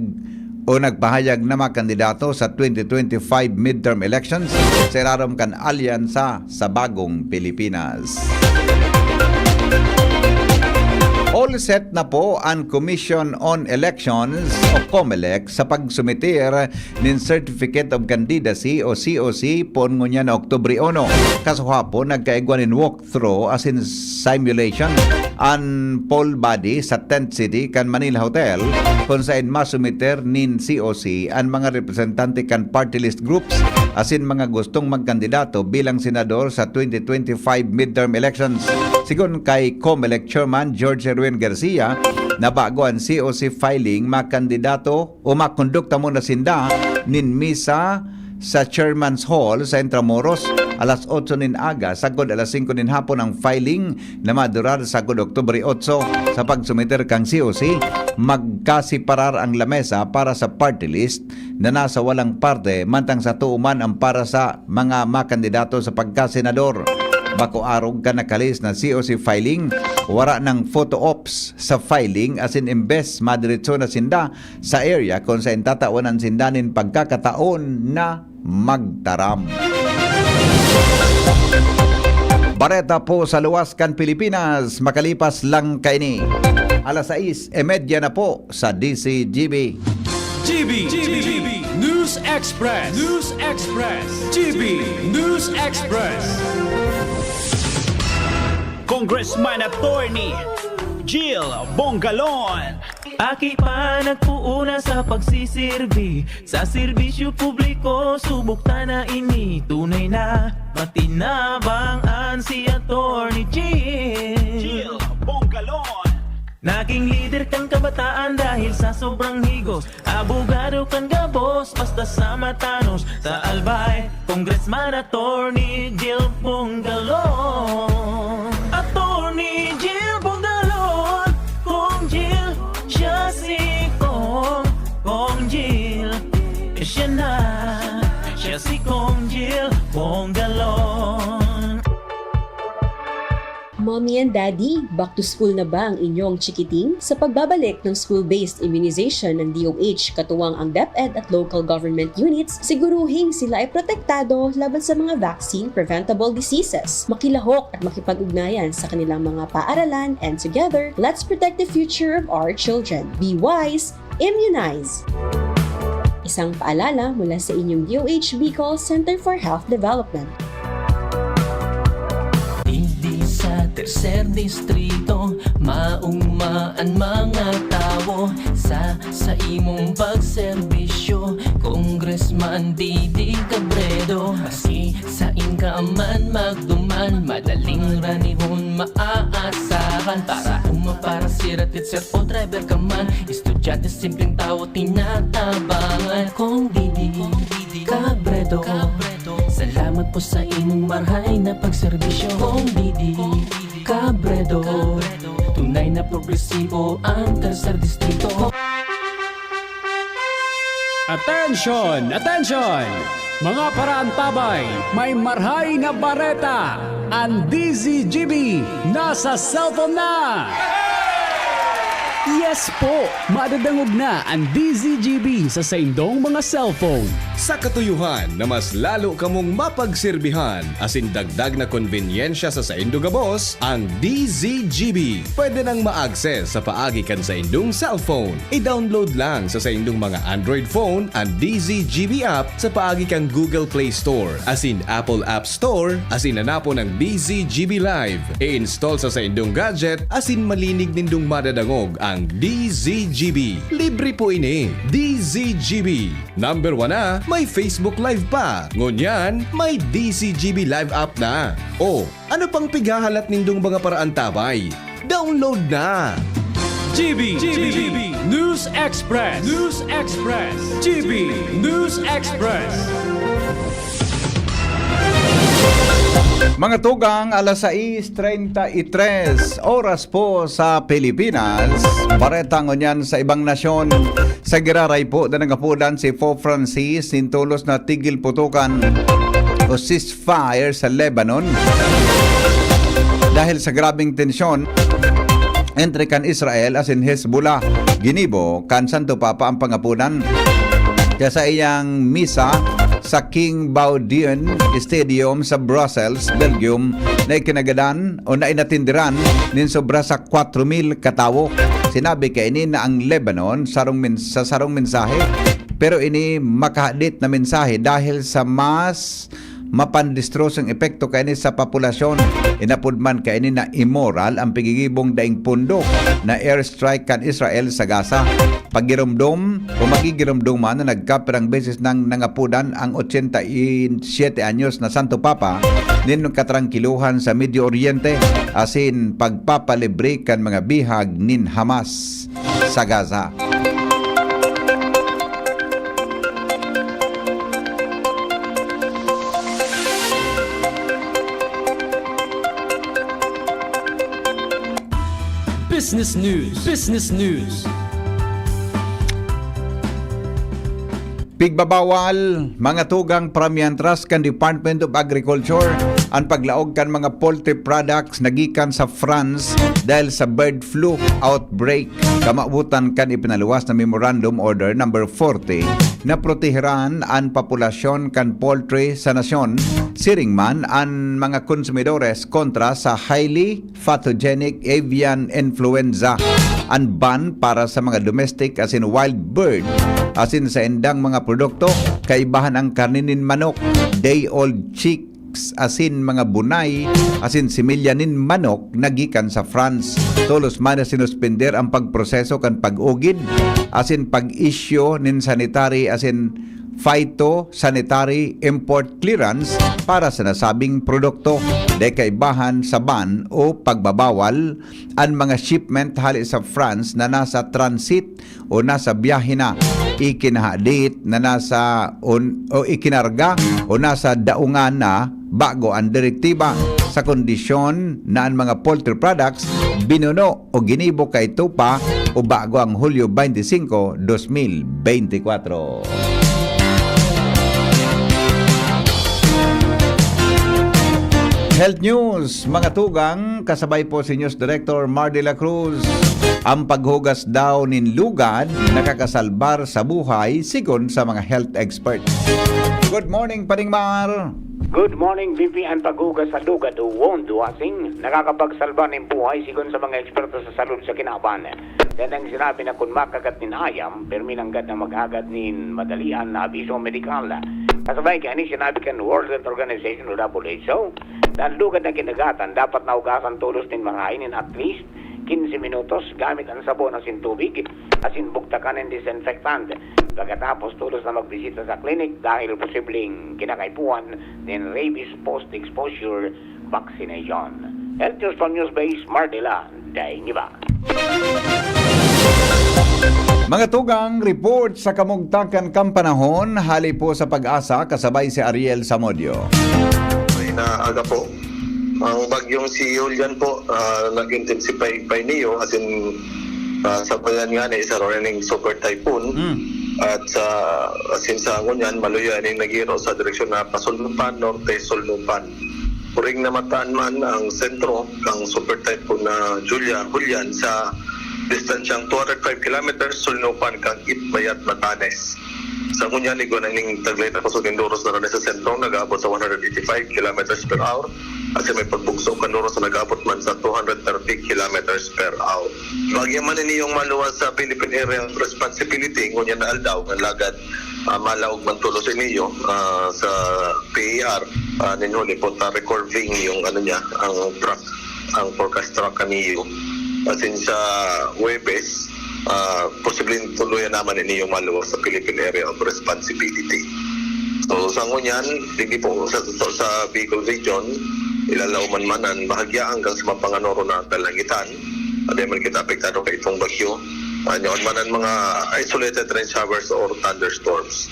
o nagpahayag na makandidato sa twenty twenty-five midterm elections sa irarom kan Alyansa sa Bagong Pilipinas. All set na po an Commission on Elections o COMELEC sa pagsumiter nin Certificate of Candidacy o C O C poon ngunyan na Oktubre uno. Kasuhapon, nagkaigwa nin walkthrough asin simulation an poll body sa Tent City kan Manila Hotel, kun saen masumiter nin C O C an mga representante kan party list groups asin mga gustong magkandidato bilang senador sa twenty twenty-five midterm elections. Sigon kay COMELEC Chairman George Erwin Garcia, na bago an C O C filing, makandidato o makondukta muna sinda nin misa sa Chairman's Hall sa Intramuros, alas otso nin aga, sagkod alas singko nin hapon ang filing na madurar sagkod Oktubre otso. Sa pagsumiter kan C O C, magkasiparar ang lamesa para sa party list na nasa walang parte, mantang sa tuo man ang para sa mga makandidato sa pagkasenador. Bako arog kan nakalis na C O C filing, wara nang photo ops sa filing, asin imbes madiretso na sinda sa area kun saen tatawanan sinda nin pagkakataon na magtaram. Bareta po sa luwas kan Pilipinas, makalipas lang kaini. Alas sais y media na po sa D C G B. G B, G B, News Express, News Express, G B, News Express. Congressman Attorney Jill Bongalon. Aki pa nagpuuna sa pagsisirbi, sa serbisyo publiko, subok ta na ini. Tunay na matinabang an si Attorney Jill. Jill Bongalon. Naging lider kan kabataan dahil sa sobrang higos. Abogado kan gabos, basta sa matanos. Sa Albay, Congressman Attorney Jill Bongalon. Attorney Jill Bongalon, Cong Jill, siya si Cong, Cong Jill. Siya na, siya si Cong Jill Bongalon. Mommy and Daddy, back to school na ba ang inyong chikiting? Sa pagbabalik ng school-based immunization ng D O H, katuwang ang DepEd at local government units, siguruhing sila ay protektado laban sa mga vaccine-preventable diseases. Makilahok at makipag-ugnayan sa kanilang mga paaralan, and together, let's protect the future of our children. Be wise, immunize! Isang paalala mula sa inyong D O H Bicol Center for Health Development. Digdi sa tercer distrito, mauma an mga tawo sa, sa imong pagserbisyo, Congressman Didi Cabredo. Maski sain ka man magduman, madaling ranihon maaasahan. Para uma, para sira, teacher o driver ka man, estudyante, simpleng tawo, tinatabangan. Cong Didi Cabredo, salamat po sa imong marhay na pagserbisyo. Cong Didi Cabredo, tunay na progresibo ang tercer distrito. Attention! Attention! Mga paraantabay, may marhay na bareta! An D Z G B nasa cellphone na! Yes po! Madadangog na an D Z G B sa saindong mga cellphone. Sa katuyohan na mas lalo kamong mapagserbihan asin dagdag na konbenyensya sa saindo gabos, ang D Z G B pwede nang ma-access sa paagi kan saindong cellphone. I-download lang sa saindong mga Android phone an D Z G B app sa paagi kan Google Play Store asin Apple App Store, asin hanapon ang D Z G B Live. I-install sa saindong gadget asin malinig nindong madadangog ang D Z G B. Libre po ini. D Z G B, number one na, may Facebook Live pa. Ngunyan, may D Z G B Live app na. O, ano pang pighahalat nindong mga paraantabay? Download na! G B, G B, News Express, News Express, G B News Express. Mga tugang, alas sais treinta y tres oras po sa Pilipinas. Bareta ngunyan sa ibang nasyon. Sa giraray po na nagapudan si Pope Francis nin tolos na tigil putukan o ceasefire sa Lebanon dahil sa grabeng tensyon entre kan Israel asin Hezbollah. Ginibo kan Santo Papa ang pangapunan kaya sa iyang misa sa King Baudouin Stadium sa Brussels, Belgium, na ikinagadan o na inatindiran nin sobra sa kwatro mil katawo. Sinabi kaini na ang Lebanon sarong men-, sa sarong mensahe, pero ini makahadit na mensahe dahil sa mas mapandestrosong epekto kaini sa populasyon. Inapod man kaini na immoral ang pigigibong daing pondo na airstrike kan Israel sa Gaza. Pagiromdom o magigiromdoman na nagkapirang beses nang nangapodan ang ochenta y siete anyos na Santo Papa nin katrangkilohan sa Medio Oriente asin pagpapalibre kan mga bihag nin Hamas sa Gaza. Business News. Business News. Pigbabawal, mga tugang, paramientras kan Department of Agriculture an paglaog kan mga poultry products na gikan sa France dahil sa bird flu outbreak. Kamawotan kan ipinaluwas na Memorandum Order Number forty na proteheran an populasyon kan poultry sa nasyon, siring man an mga konsumidores kontra sa highly pathogenic avian influenza. An ban para sa mga domestic asin wild bird asin sa indang mga produkto, kaibahan ang karne nin manok, day-old chicks asin mga bunay asin similya nin manok na gikan sa France. Tolos man na sinuspender ang pagproseso kan pag-ugid asin pag-issue nin sanitary asin phytosanitary import clearance para sa nasabing produkto. Dai kaibahan sa ban o pagbabawal an mga shipment hale sa France na nasa transit o nasa biyahe na, ikinahadit na nasa on, o ikinarga o nasa daungan na bago ang direktiba sa kondisyon na an mga poultry products binuno o ginibo kaito pa o bago ang Hulyo twenty-five, twenty twenty-four. Health News, mga tugang, kasabay po si News Director Mar de la Cruz. Ang paghugas daw nin lugad nakakasalbar sa buhay, sigon sa mga health experts. Good morning, Paring Mar! Good morning, V P. Ang paghugas sa lugad o wound washing nakakapagsalba nin buhay, sigon sa mga eksperto sa salud sa kinaban. Yan ang sinabi na kun makagat nin ayam, permi nanggad na maghagad nin madalian na abiso medikal. Kasabay kaini, sinabi kan World Health Organization o W H O na ang lugad na kinagatan dapat na hugasan tolos nin marahay nin at least quince minutos gamit an sabon asin tubig asin bugtakan nin disinfectant. Pagkatapos, tolos na magbisita sa klinik dahil posibleng kinakaipuhan nin rabies post-exposure vaccination. Health News from Newsbase, Mardela, Daing Iba. Mga tugang, report sa kamugtakan kan panahon, hali po sa Pag-asa, kasabay si Ariel Samudio. May naaga po. Ang bagyong si Julian po, ah, nag-intensify pa niyo, as in, ah, sa bayan nga na isa rin yung super typhoon. Mm. At sa, as in, sa ngunyan, maluya na yung nagiro sa direksyon na pasulnupan, norte, sulnupan. Puring namataan man ang sentro ng super typhoon na Julia, Julian sa distansyang two hundred five kilometers, sulnupan kang Itbayat, Batanes. Sa ngunyan, igwa na ning taglay na kusog nin doros na rin sa sentro, nag-aabot sa one hundred eighty-five kilometers per hour. At sa may pagbugso kan doros na nag-aabot man sa two hundred thirty kilometers per hour. Bagya man ini yung maluwas sa Philippine Area of Responsibility, ngunyan na aldaw, ang lagad, ah, malaog man tulos ini, ah, sa P A R, ah, nin huli po, ta recurving yung ano niya, ang track, ang forecast track kaniyo. As in, sa Huwebes, ah, posibleng tuluyan naman ini yung maluwas sa Philippine Area of Responsibility. So, sa ngunyan, digdi po, sa, sa, sa Bicol Region, ilalauman man ang bahagya hanggang sa mapanganoro na kalangitan. Hindi man kita apektado kay itong bagyo. Ano man ang mga isolated rain showers or thunderstorms.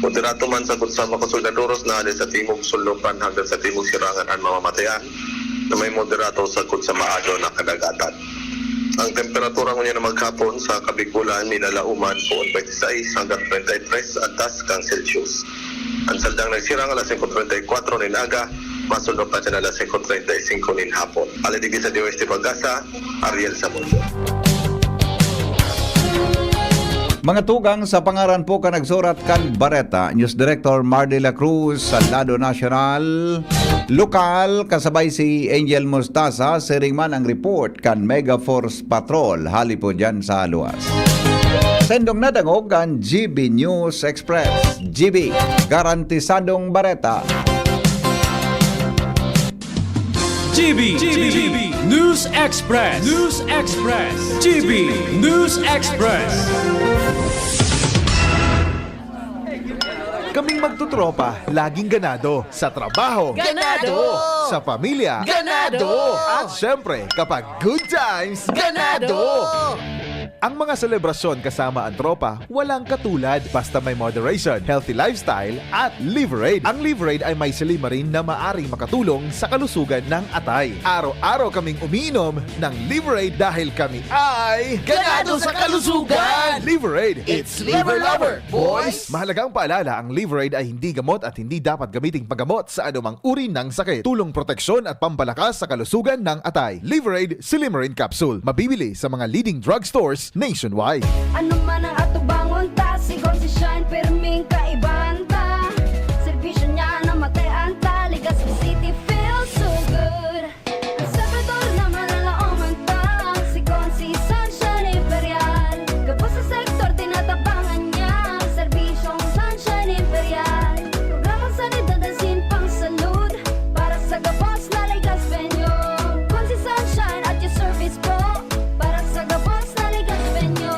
Moderato man sagkod sa makusog na doros na hali sa timog sulnupan hanggang sa timog sirangan ang mamamatayan na may moderato sagkod sa maado na kadagatan. Ang temperatura ngunyan na maghapon sa Kabigulan, nilalauman poon twenty-six hanggang treinta y tres antas kang Celsius. Ang saldang nagsirang alas singko treinta y kuwatro nin aga, masunod pa dyan alas singko treinta y singko nin hapon. Hali digdi sa D O S T Pag-asa, Ariel Samudio. Mga tugang, sa pangaran po kan nagsurat kan bareta, News Director Mar de la Cruz, sa lado nasyonal, lokal, kasabay si Angel Mostaza, siring man ang report kan Mega Force Patrol, hali po dyan sa luwas. Sendong nadangog ang G B News Express. G B, garantisadong bareta. G B, G B, News Express, News Express, G B News Express. Kaming magtutropa, laging ganado. Sa trabaho, Ganado! Sa pamilya, Ganado! At syempre, kapag good times, Ganado! Ang mga selebrasyon kasama ang tropa, walang katulad. Basta may moderation, healthy lifestyle, at Liverade. Ang Liverade ay may silymarin na maaring makatulong sa kalusugan ng atay. Araw-araw kaming umiinom ng Liverade dahil kami ay Ganado sa kalusugan! Liverade, it's Liver Lover, boys! Mahalagang paalala, ang Liverade ay hindi gamot at hindi dapat gamiting paggamot sa anumang uri ng sakit. Tulong proteksyon at pampalakas sa kalusugan ng atay. Liverade Silymarin Capsule. Mabibili sa mga leading drugstores nationwide. Ano man ang atubangon ta, si Gonzi Shine, pirming kaibahan ta. Serbisyo niya na matean ta, Legazpi City feels so good. Ang Salvador na malalaoman ta, si Gonzi Sunshine Imperial. Gabos sa sektor, tinatabangan niya, serbisyong Sunshine Imperial. Programang sanidad asin pangsalud, para sa gabos na Legaspeño. Gonzi Sunshine at your service po, para sa gabos na Legaspeño.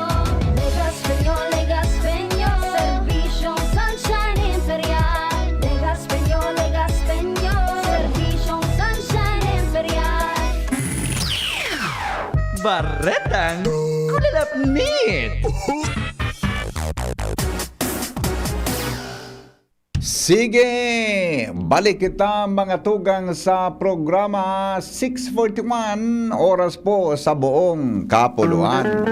Legaspeño, Legaspeño, serbisyong Sunshine Imperial. Legaspeño, Legaspeño, serbisyong Sunshine Imperial. Baretang Kulalapnit. Sige, balik kita, mga tugang, sa programa. Six forty-one, oras po sa buong kapuluan.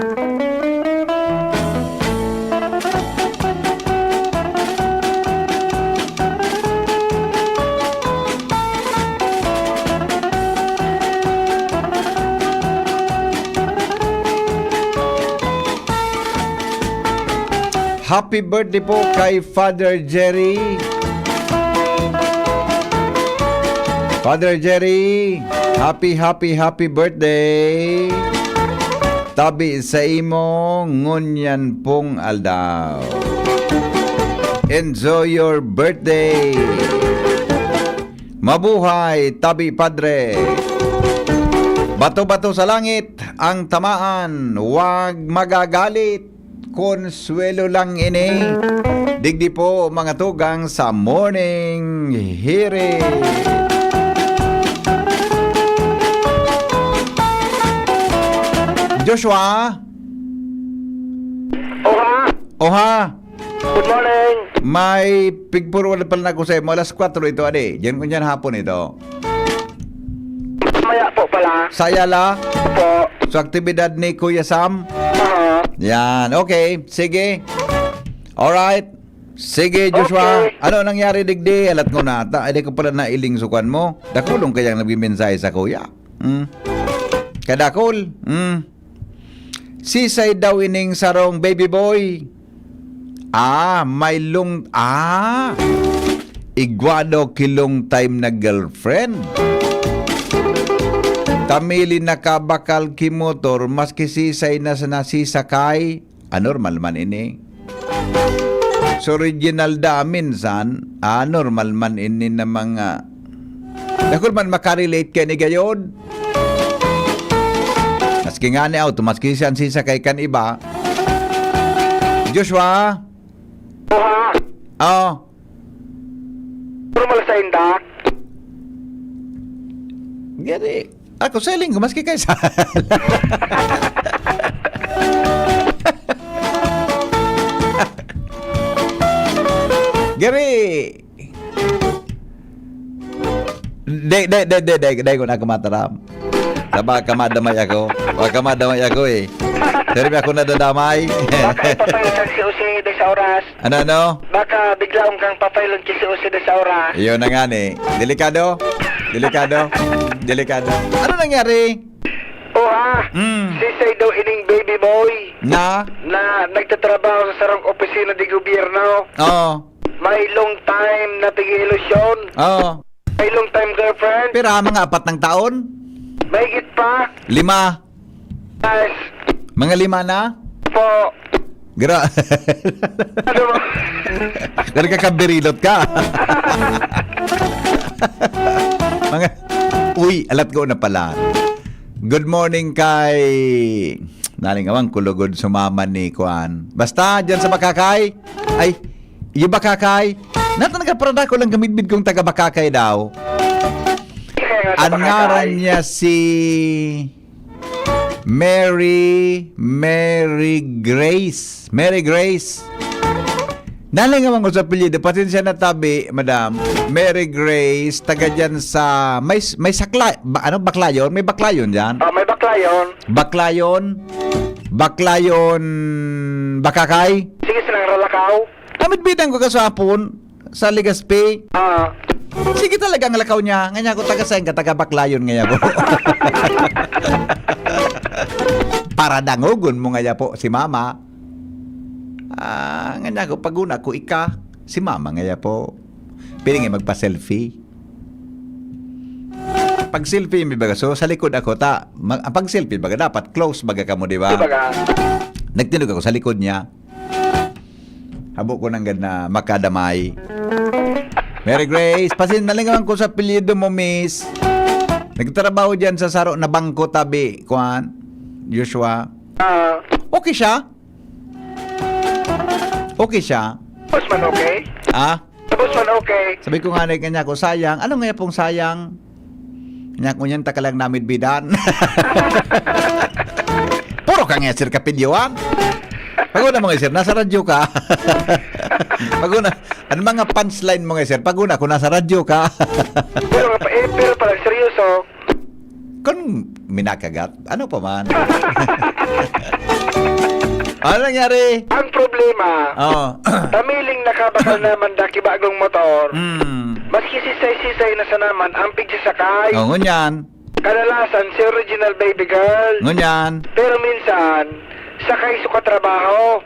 Happy birthday po kay Father Jerry. Father Jerry, happy, happy, happy birthday. Tabi sa imo ngunyan pong aldaw. Enjoy your birthday. Mabuhay, tabi, Padre. Bato-bato sa langit ang tamaan, wag magagalit. Konsuelo lang ini. Digdi po, mga tugang, sa Morning Hirit. Joshua? Oha! Oha! Good morning! May pigpurwal pala na ako sa imo. Alas kwatro ito, adi. Diyan ko niyan hapon ito. Maya po pala. Sa Ayala? Po. So, aktibidad ni Kuya Sam? Oo. Yan. Okay. Sige. Alright. Sige, Joshua. Okay. Ano nangyari, digdi? Alat ko na ata. Ay, di ko pala nailing sukan mo. Dakulong kayang nagbimensahe sa kuya. Hmm. Kadakol. Hmm. Sisay daw ining sarong baby boy? Ah, may long, ah! Igwa daw ki long time na girlfriend. Tamili nakabakal ki motor, maski sisay na sa nasisakay, anormal man ini. Sa original da, minsan, anormal man ini na mga, dakul man makarelate kay ni gayod. Maski nga ni auto, maski siya ang sisakay kan iba. Joshua? Oha! Oh. Normal sa inda? Gani. Ako, selling ko, maski kaysa. Gani. Day, day, day, day, day, day ko na kumataram. Taba ka madamay ako. Wa ka madamay ako eh. Pero ako nadadamay. Baka ipapailog kang si Jose de sa oras. Ano, ano? Baka biglaon kang papailog kay si Jose de sa oras. Yun na nga ni. Delikado. Delikado. Delikado. Ano nangyari? Oha, Mm. sisay daw ining baby boy. Na? Na nagtatrabaho sa sarong opisina de gobyerno. Oo. May long time na pag-iilusyon. Oo. May long time girlfriend. Pira, mga apat ng taon? Mahigit pa. Lima. Yes. Mga lima na? Po. Gra- Ano ba? Nagkakabirilot ka. Mga, uy, alat ko na pala. Good morning kay, nalingawan ko lugod sumama ni Kuan. Basta, dyan sa Bakakay. Ay, yung Bakakay. Nata nagkaparada ko lang gamidbid kong taga Bakakay daw. Kaya nga sa Ang Bakakay. Ngaran niya si Mary, Mary Grace. Mary Grace. Nalingawan ko sa apelyido. Pasensya na tabi, madam. Mary Grace, taga dyan sa, may, may sakla, ba, ano, Baklayon? May Baklayon dyan? Ah, may Baklayon. Baklayon. Baklayon, Bakakay. Sige, silang ralakaw. Namidbidan ko kasapon sa Legazpi. Ah. Sige talaga ang lakaw niya. Nga niya ako, "Taga saan ka?" "Taga Baklayon," nga niya po. "Para dangogon mo," nga niya po, "si mama." Ah, nga niya ako, "Paguna ko ika, si mama," nga niya po. Pwede nga magpa-selfie. Pag selfie, may baga. So, sa likod ako, ta, mag, ang pag selfie, baga, dapat close, baga ka mo, di ba? Di ba ka? Nagtindog ako sa likod niya. Habo ko nanggad na makadamay. Mary Grace, pasin nalingawan ko sa apelyido mo, miss. Nagtrabaho diyan sa saro na bangko tabi, kuan, Joshua. Ah. Okay siya? Okay siya? Boss man, okay? Ah? Boss man, okay? Sabi ko nga na kanya ko, "Sayang." "Ano nga pong sayang?" Nya ko niyan, "Taka lang namidbidan." Puro ka nga, sir, kapilyoan. Paguna mo nga, sir, nasa radyo ka. Paguna, ano mga punchline mo nga, sir? Paguna, kung nasa radyo ka. Pero, eh, pero pala, seryoso. Kung minakagat, ano pa man? Ano nangyari? Ang problema, Oo. Tamiling nakabakal naman daki bagong motor. Mm. Maski sisay-sisay na sa naman ang pigsasakay. Oo, ngunyan. Kadalasan, si original baby girl. Ngunyan. Pero minsan, sakay sa katrabaho.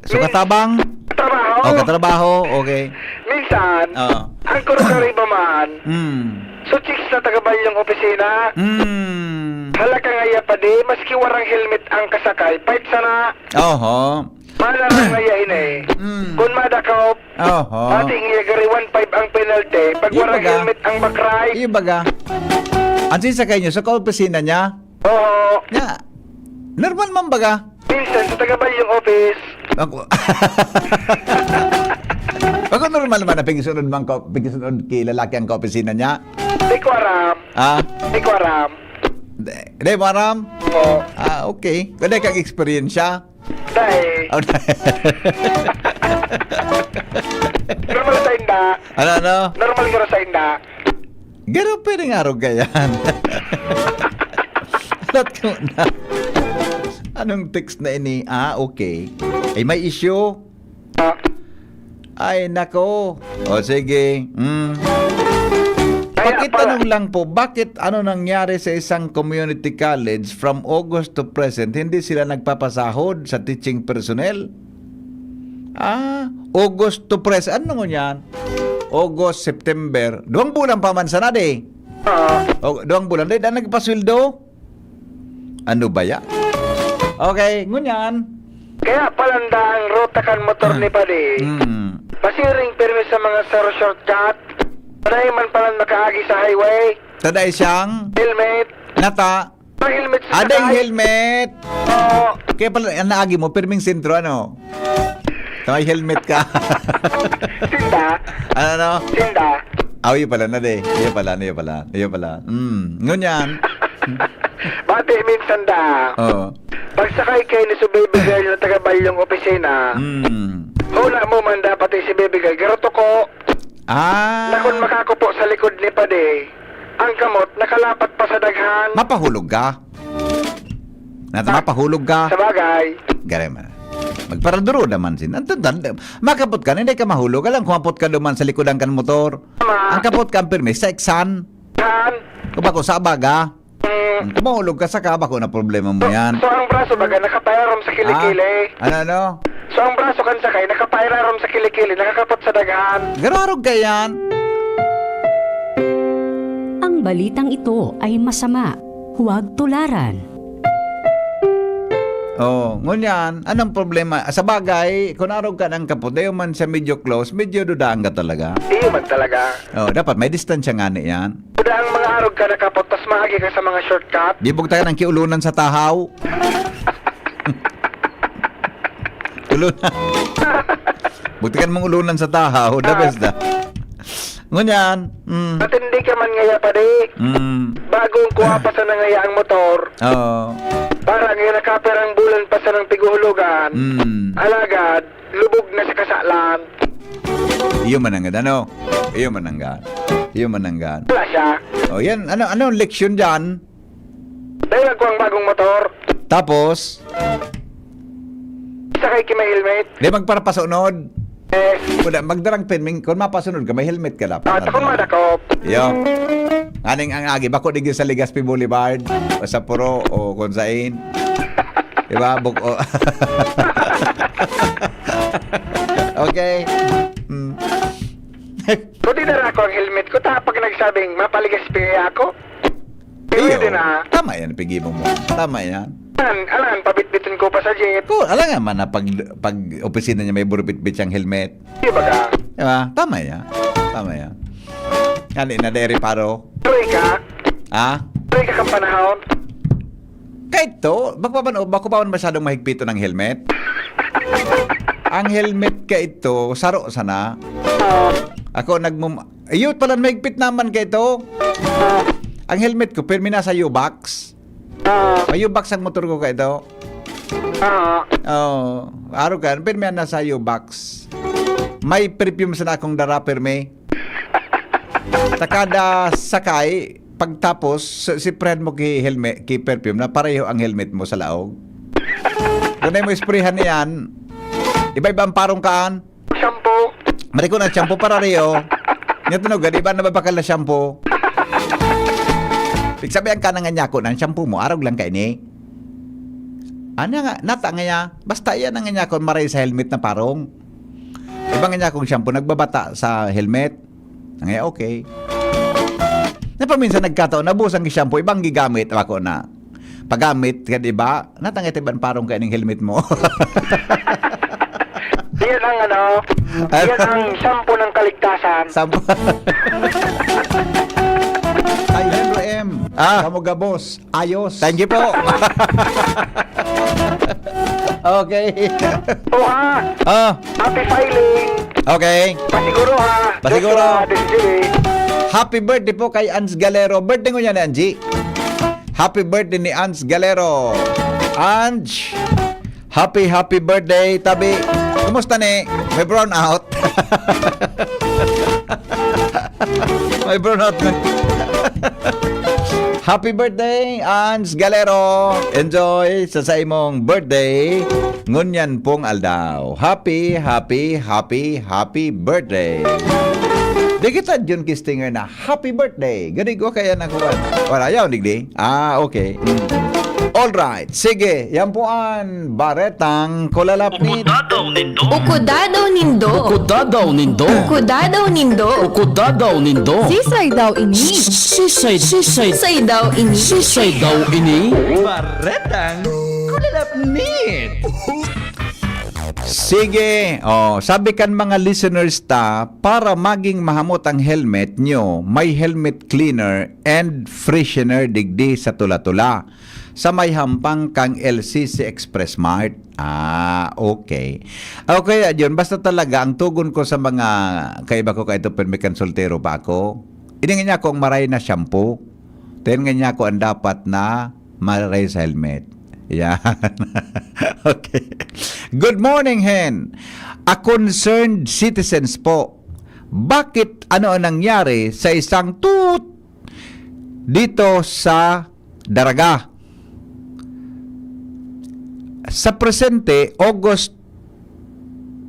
So, Min-, katabang? Trabaho. Oh, katrabaho, okay. Minsan, Oo. ang kuro-karibo man. Mm. So, chicks na taga-balyong opisina. Mm. Halaka nga iya pa di, maski warang helmet ang kasakay, pait sana. Oho. Mana lang nga iya ini. Mm. Kun madakop, Oho. pati nga iya gari one five ang penalty. Pag Iyo warang baga. helmet ang backright. Iyo baga. Ang sisakay niyo, sa kaopisina niya? Oo. Nya, normal man baga? Minsan sa taga-balyong office. Ako. Ako normal man na pigisunod man ko, pigisunod ki lalaki ang kaopisina niya. Di ko aram. Ah? Di ko aram. Di, di mo aram? Oo. Ah, okay. Pwede kang eksperyensya? Dai. Oh, dai. Normal sa inda. Ano, ano? Normal ka sa inda. Garo, pwede nga arog ka yan. Alat ko na. Anong text na ini? Ah, okay. Ay, may issue? Ah. Ay, nako. O, sige. Mm. Kaya Pakitanong pala lang po, bakit ano nangyari sa isang community college from August to present, hindi sila nagpapasahod sa teaching personnel? Ah, August to present. Ano ngunyan? August, September. Duwang bulan pa man sana, di? Ah. O, duwang bulan. Di, na nagpasweldo? Ano ba ya? Okay, ngunyan. Kaya palanda ang ruta kan motor ni Padi. Mm. Pasiring pirmi sa mga saro shortcut. Panay man palan makaagi sa highway. Taday siyang Helmet. Nata. Ang helmet sa Ading sakay. Helmet. Oo. Kaya pala, ang naagi mo, pirming sentro, ano? May helmet ka. Sinda. Ano, ano? Sinda. Ah, yun pala na, de. Yun pala, yun pala. Yun pala. Mm. Ngunyan. Bati minsan da. Oo. Pagsakay kayo ni su baby girl na taga-balyong opisina. Mm. Huna mo man dapat si baby girl. Garuto ko. Ah. Na kung makakupo sa likod ni Padi, ang kamot nakalapat pa sa daghan. Mapahulog ka. Nata, Ah, mapahulog ka. Sa bagay. Gare man. Magparaduro naman sin. Ang tanda, makapot ka, hindi ka mahulog. Alam, kumapot ka duman sa likodan kan motor. Tama. Ang kapot ka, ang pirmi, sa eksan. Saan? Kung bako sa baga. Mm. Kung mahulog ka sa kaba, kung na problema mo yan. So, ang braso baga nakapairarom sa kilikili. Ah, ano, ano? So, ang braso kan sakay nakapairarom sa kilikili, nakakapot sa daghan. Gararog ka yan. Ang balitang ito ay masama. Huwag tularan. Oh, ngunyan, anong problema? Sa bagay, kung arog ka ng kapot, ayaw man siya medyo close, medyo dudaan ka talaga. Iyo man talaga. Oh, dapat may distansya nga ni yan. Dudaan mga arog ka na kapot, tas maagi ka sa mga shortcut. Di bugtakan ang kiulunan sa tahaw. Ulunan. Bugtakan mong ulunan sa tahaw, the best na. Ngunyan, mm. Matindi ka man ngaya, padi. Mm. Bagong kuha pa sana ngaya ang motor. Oo. Para ngaya nakaperang bulan pa sanang piguhulugan. Mm. Alagad, lubog na sa kasalan. Iyo mananggad, ano? Iyo mananggad. Iyo mananggad. Wala siya. O yan, ano, ano ang leksyon dyan? Dahil nagkuhang bagong motor. Tapos? Sakay ki may helmet. Di magparapasunod. Wala, magdarang pirming, kung mapasunod ka, may helmet ka dapat. Ah, takon madakop. Yo. Aning ang agi, bako digdi sa Legazpi Boulevard, o sa Puro, o kung sain. Diba? Buk o. Okay. Mm. Kung dinara ko ang helmet ko, ta pag nagsabing, mapaligas pigay ako. Iyo, pwede na. Tama yan, pigimo mo. Tama yan. Alan, alan, pabitbiton ko pa sa jeep. Ko, alangan man na pag, pag opisina niya may burubitbit siyang helmet. Di ba ka? Diba? Tama yan. Tama yan. Kani na dere paro. Tuloy ka? Ha? Tuloy ka kang panahon? Kahit to, magpapan-, bako pa man masyadong mahigpito ng helmet. Ang helmet ka ito, saro sana. Ako nagmum-, iyo pala mahigpit naman ka ito. Ang helmet ko, pirmi na sa U-box. Ah. May U-box ang motor ko kaito. Ah. Oh, aro ka, pirmi na sa U-box. May perfume sana akong dara, pirmi. Sa kada sakay, pagtapos, si, si friend mo ki helmet, ki perfume na pareho ang helmet mo sa laog. Kung mo isprehan niyan, iba-iba ang parong kaan. Shampoo. Mari ko na shampoo para riyo. Nya tunog, di ba nababakal na shampoo? Pigsabihan ka na nga niya ko, ang shampoo mo, arog lang kaini. Ano nga, nata nga niya, basta iyan ang niya ko, maray sa helmet na parong. Iba nga niya kong shampoo, nagbabata sa helmet. Ang okay. Na paminsan nagkataon, nabusan ki shampoo, ibang gigamit, ako na. Paggamit ka, di ba? Natangit iban parong kaining helmet mo. Yan ang ano, Ano? Yan ang shampoo ng kaligtasan. Sampo. Ay, Henry M. Ah. Kamo gabos. Ayos. Thank you po. Okay. Oha! Ah. Happy filing! Okay. Pasiguro ha! Pasiguro. Joshua, Desiree. Happy birthday po kay Ans Galero. Birthday ngunyan ni Angie. Happy birthday ni Ans Galero. Ange, happy, happy birthday, tabi. Kumusta ni? May brown out. May brown out na. Happy birthday, Ans Galero. Enjoy sa, sa imong birthday. Ngunyan pong aldaw. Happy, happy, happy, happy birthday. Di kita Jun Kistinger na happy birthday. Gani ko kaya na kuwan. Wala, yaw, digdi. Ah, okay. Mm. All right. Sige, yan po ang baretang kulalapnit. Ukudadaw nindo. Ukudadaw nindo. Ukudadaw nindo. Ukudadaw nindo. Ukudadaw nindo. Sisay daw ini? Sisay, sisay. Sisay daw ini? Sisay daw ini? Baretang kulalapnit. Sige. Oh, sabi kan mga listeners ta, para maging mahamot ang helmet nyo, may helmet cleaner and freshener digdi sa Tula-Tula, sa may hampang kang L C C Express Mart. Ah, okay. Okay, yun. Basta talaga, ang tugon ko sa mga kaiba ko kaito, permi kan soltero pa ako, iningan niya ako ang maray na shampoo. Then nga niya ako ang dapat na maray sa helmet. Yan. Okay. Good morning, Hen. A concerned citizens po. Bakit, ano ang nangyari sa isang tut dito sa Daraga? Sa presente, August,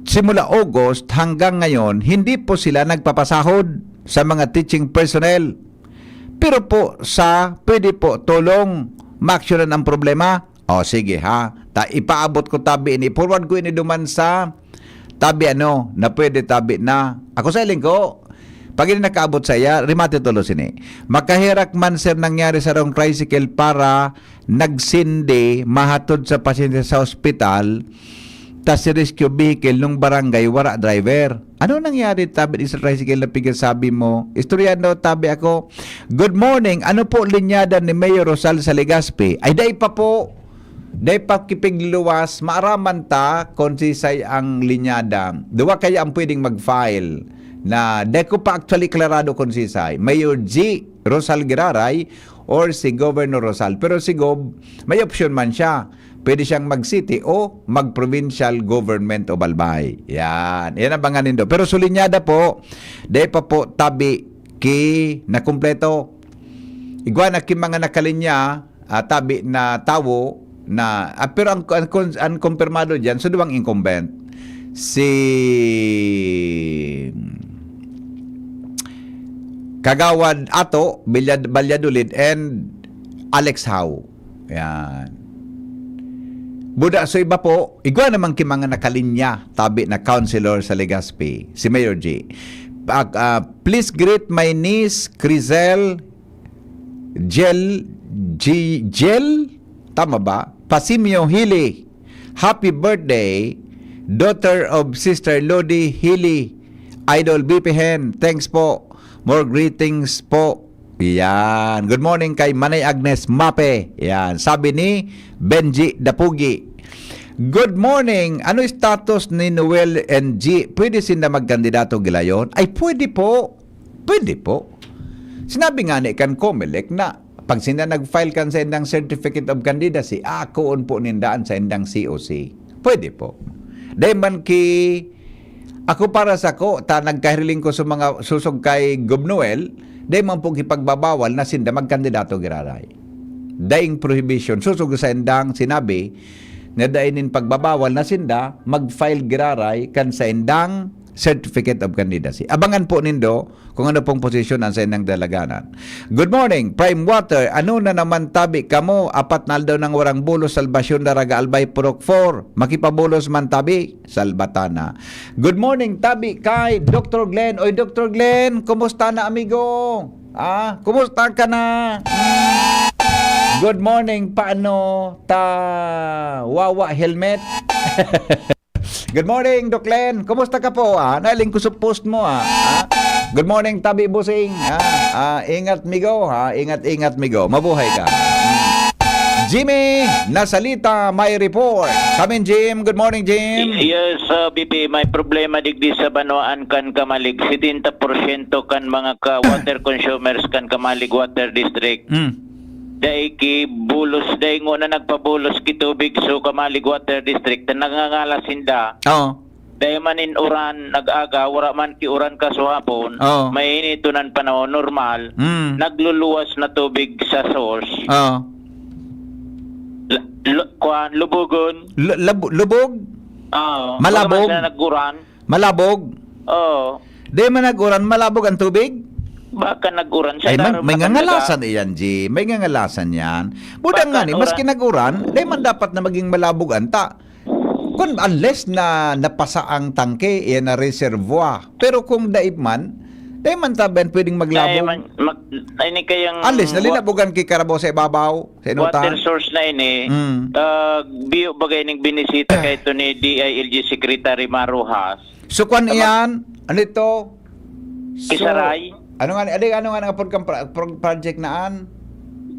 simula August hanggang ngayon, hindi po sila nagpapasahod sa mga teaching personnel. Pero po sa, pwede po tulong maaksyonan ang problema. O sige ha, ta ipaabot ko tabi ini, forward ko ini duman sa tabi ano, na pwede tabi na. Ako sa iling ko, pag ini nakaabot sa iya, remate tulos ini. Makaherak man sir nangyari sa rong tricycle para nagsindi mahatod sa pasyente sa ospital, ta si rescue vehicle nung barangay wara driver. Ano nangyari tabi sa tricycle na pigasabi mo? Istoryahan daw tabi ako. Good morning. Ano po linyada ni Mayor Rosal sa Legazpi? Ay, dai pa po. Dai pa kipigluwas. Maaraman ta kung sisay ang linyada. Duwa kaya ang pwedeng mag-file na dai ko pa actually klarado kung sisay. Mayor G. Rosal Giraray or si Governor Rosal. Pero si Gov, may opsyon man siya. Pwede siyang mag-city o mag-provincial government o balbay. Yan. Yan ang mga nindo. Pero sulinyada po, dai pa po tabi ki nakumpleto. Igwa na ki mga nakalinya, ah, tabi na tawo na, ah, pero ang, ang, ang kumpirmado dyan, so duwang incumbent. Si Kagawad Ato, Bilyad-, Balyadolid, and Alex Howe. Yan. Buda so iba po, igwa naman ki mga nakalinya, tabi na councilor sa Legazpi, si Mayor G. Pag, ah, please greet my niece, Crizel Jel, G-, Jel? Tama ba? Pasimio Hili. Happy birthday, daughter of Sister Lodi Hili. Idol B P Hen, thanks po. More greetings po. Yan. Good morning kay Manay Agnes Mape. Yan. Sabi ni Benji Dapugi. Good morning. Ano status ni Noel and G? Pwede sinda magkandidato gilayon? Ay, pwede po. Pwede po. Sinabi nga ni kan Comelec na pag sinda nag-file kan sa indang certificate of candidacy, akoon po ninda an sa indang C O C. Pwede po. Dahil man ki, ako para sa ko, ta nagkahiriling ko sa mga susog kay Gob Noel, dahil man po kipagbabawal na sinda magkandidato giraray. Daing prohibition, susog sa indang sinabi, na dai nin pagbabawal na sinda mag-file giraray kan sa indang certificate of candidacy. Abangan po nindo kung ano pong posisyon ang sa indang dalaganan. Good morning, Prime Water. Ano na naman tabi kamo? Apat na aldaw nang warang bulos, Salvacion, Daraga, Albay, Purok four. Makipabulos man tabi, salbatana. Good morning, tabi kay Doctor Glenn. Oy, Doctor Glenn, kumusta na, amigo? Ah, kumusta ka na? Good morning, paano ta wawa helmet? Good morning, Doc Len. Kumusta ka po, ah? Nailing ko sa post mo, ah. Ah? Good morning, Tabi Busing. Ah, ah, ingat, migo, ha? Ingat, ingat, migo. Mabuhay ka. Jimmy Nasalita, may report. Come in, Jim. Good morning, Jim. Yes, uh, B P, may problema digdi sa banwaan kan Camalig. Setenta porsyento kan mga ka water consumers kan Camalig Water District. Mm. Dai ki bulos, dai ngona nagpabulos ki tubig so Camalig Water District. Nangangalas sinda. Oo. Dai man in uran, nag-aga, wara man ki uran kasuhapon. Oo. Mainit an panahon, normal. Mm. Nagluluwas na tubig sa source. Oo. La-, lu-, kuwan, lubugon. Lu-, labu-, lubog? Oo. Malabog? Wala man sila nag-uran. Malabog? Oo. Di man nag-uran, malabog ang tubig? Baka nag-uran siya, Ay, may, pero may matanda. Ngangalasan iyan, G. May ngangalasan yan. Budang Baka nga ni, maski uran. Nag-uran, di man dapat na maging malabog anta. Kun, unless na napasa ang tangke, iyan na reservoir. Pero kung daip man, di man tabi yan pwedeng maglabog. Dai man, mag-, ay, ni kayang Unless, wa-, nalinabogan ki karabaw sa ibabaw, sa water inutan. Source na ini, Mm. ah, biyo bagay ning binisita kay ito ni D I L G Secretary Maruhas. So, kwan Tama. Iyan? Ano ito? So, Kisaray? Ano nga, ano, ano nga ang apod kang pra-, pro-, project na an?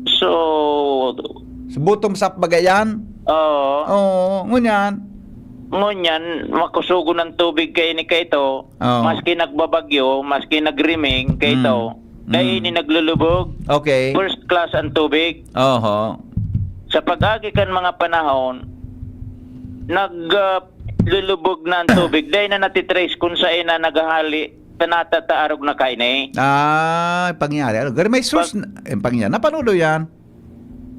So, So, bottom up baga yan? Oo. Oo, ngunyan. Ngunyan, makusugon ang tubig kay ni kaito. Oo. Maski nagbabagyo, maski nagriming, kaito. Mm. Dai Mm. ni naglulubog. Okay. First class ang tubig. Oho. Sa pag-agi kan mga panahon, nag, ah, lulubog na ang tubig. Dai na natitrace kung saan na naghahali. Tanata ta arog na kaini. Ah, pangyari. Ano, gari may source Pag na, eh, pangyari. Napanood yan?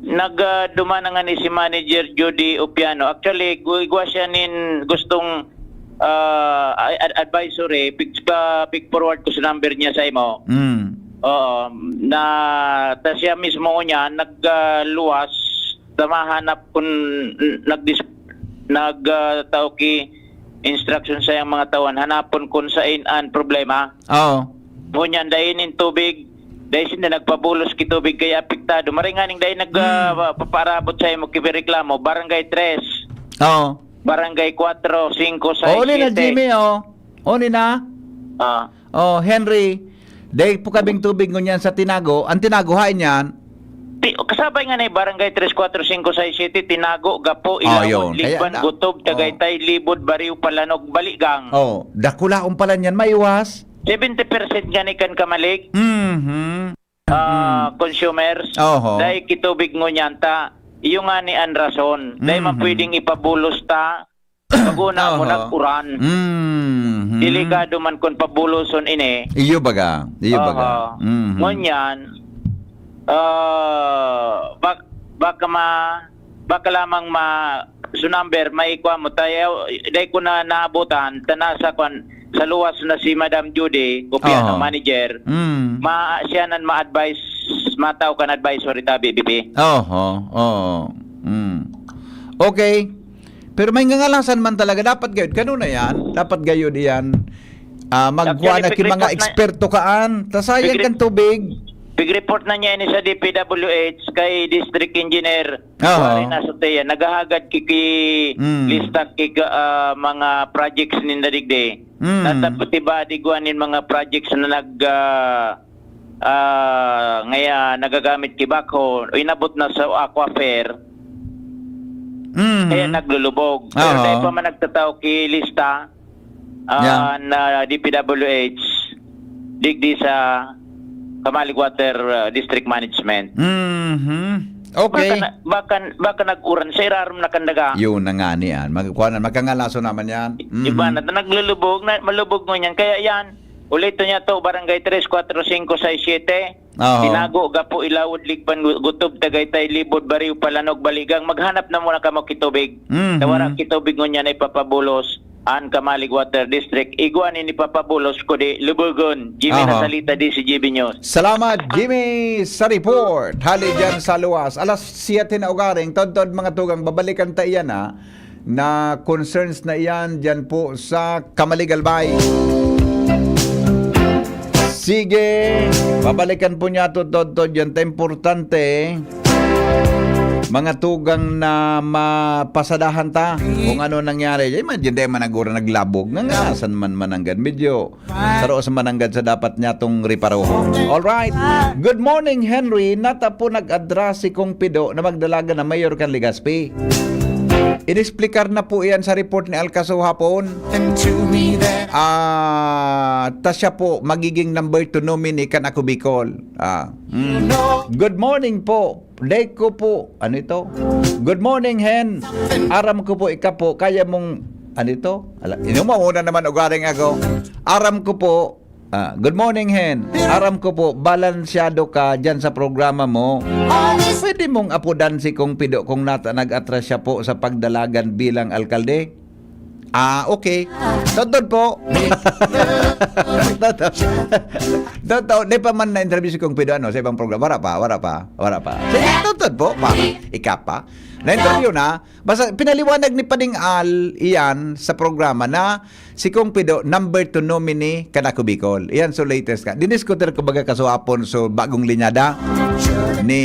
Nag, ah, duman na nga ni si Manager Judy Opiano. Actually, gu-, igwa siya nin gustong, ah, a-, ad-, advisory. Pig, pa, pig forward ko sa number niya sa imo. Mm. Oo, na ta siya mismo niya nagluwas, ta mahanap kun nagdis-, nag, ah, tao ki instruction sa iyang mga tawan, hanapon kun sain an problema. Oo. Ngunyan, dai nin tubig, dai sinda nagpabulos ki tubig, kaya apektado. Maray nganing dai nag, Hmm. ah, papaarabot sa imo ki reklamo, Barangay tres, Oo. Barangay kwatro, singko, Oo, sais, ni na, siyete. Jimmy, oh. Oo, ni na. Ah. Oh, Henry, dai po kaming tubig ngunyan sa Tinago. Ang Tinago, hain yan? Ti-, kasabay nga na yung Barangay tres, kwatro, singko, sais, siyete, Tinago, Gapo, Oh, Ilawod, yun. Kaya Ligban, na- Gutob, Oh. Tagaytay, Libod, Bariw, Palanog, Baligang. Oh, dakulaon pala niyan, maiwas. Seventy percent nga ni kan kamalig, Mhm. ah, Mm. consumers, Oho. dahil kitubig ngunyan ta, iyo nga ni an rason. Dahil man Mhm. pwedeng ipabulos ta, pag-una mo Oho. nag-uran. Mhm. Delikado man kun pabuloson ini. Iyo baga, iyo baga. Oho. Mhm. Ngunyan, ah, bak-, baka ma-, baka lamang ma-, so number, may kuha mo, tayo, dahil ko na naabutan, ta nasa kwan, sa luwas na si Madam Judy, kopya Oho. ng manager, Mm. ma-, siya nan ma-advise, matao kan advisory tabi, B P. Oho, oo. Mm. Okay. Pero may ngangalasan man talaga. Dapat gayud. Kanuna yan. Dapat gayud yan. Ah, magkuha Actually, na ki mga pig-report na eksperto kaan. Ta sayang Pig-re- kan tubig. Pig-report na niya ini sa D P W H kay District Engineer Oho. Warren Azotea. Naghahagad ki, ki Mm. lista ki, ah, mga projects ninda digdi. Mm. Natapos iba digwa nin mga projects na nag, ah, ah, ngaya nagagamit ki backhoe, inabot na sa aquifer, Mhm. kaya naglulubog. Pero Aha. dahil pa man nagtatao ki lista, ah, Yeah. na D P W H, digdi sa Kamalig Water, ah, District Management. Mhm. Okay. Baka na, baka, baka nag-uran sa irarom na kan daga. Yun na nga ni yan. Mag-, kuha na, magkangalaso naman yan. Iba Mhm. na, naglulubog, na, malubog ngunyan. Kaya yan, ulitin niya to, Barangay tres, kwatro, singko, sais, siyete. Oho. Tinago, Gapo, Ilawod, Ligban, Gu-, Gutob, Tagaytay, Libod, Bariw, Palanog, Baligang. Maghanap na muna kamo kitubig. Mhm. Sa wala kitubig ngunyan ay papabulos an Kamalig Water District. Igwa nin ipapabulos, kudi lubugon. Jimmy Oho. Nasalita, D C G B News. Salamat, Jimmy, sa report. Hali dyan sa luwas. Alas siyete na ugaring, todtod mga tugang, babalikan ta iyan, ha, na concerns na iyan dyan po sa Kamalig, Albay. Sige, babalikan po niya to, todtod yan. Ta importante, mga tugang na mapasadahan ta kung ano nangyari. Imagine, dai man nagura naglabog. Nga, nga, saan man mananggad? Medyo saro sa mananggad sa dapat niya tong reparohon. Alright. Good morning, Henry. Nata po nag-adra si Kong Pido na magdalagan na mayor kan Legazpi. Inexplikar na po iyan sa report ni Alcaso hapon. Ah, ta siya po magiging number two nominee kan Ako Bicol. Ah, mm. Good morning po. Dai ko po, ano ito? Good morning, Hen. Aram ko po, ika po, kaya mong, ano ito? Ala, inumauna naman ugaring ako. Aram ko po, ah, good morning, Hen. Aram ko po, balansyado ka dyan sa programa mo. Pwede mong apodan si Kong Pido kung nata nag-atras siya po sa pagdalagan bilang alkalde? Ah, okay. Totoo po. Totoo. Totoo. Di pa man na-interview si Kong Pido, ano, sa ibang programa. Wala pa, wala pa, wala pa. Sige, totoo po. Pa, ika pa. Na-interview na. Basta pinaliwanag ni Pading Al iyan sa programa na si Kong Pido, number two nominee kan Ako Bicol. Iyan so latest ka. Diniskutir ko baga kaswapon so bagong linyada ni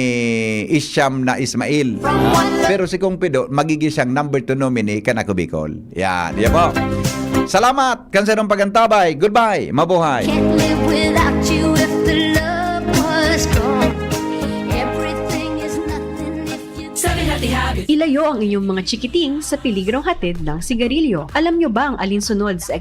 Isham na Ismail. Pero si Kong Pido, magiging siyang number two nominee kan Ako Bicol. Yan, yan po. Salamat kan sarong pagantabay. Goodbye. Mabuhay. Can't live without you if the love was gone. Everything is nothing if you Sabi hati-hati. Ilayo ang inyong mga chikiting sa peligrong hatid ng sigarilyo. Alam nyo ba ang alinsunod sa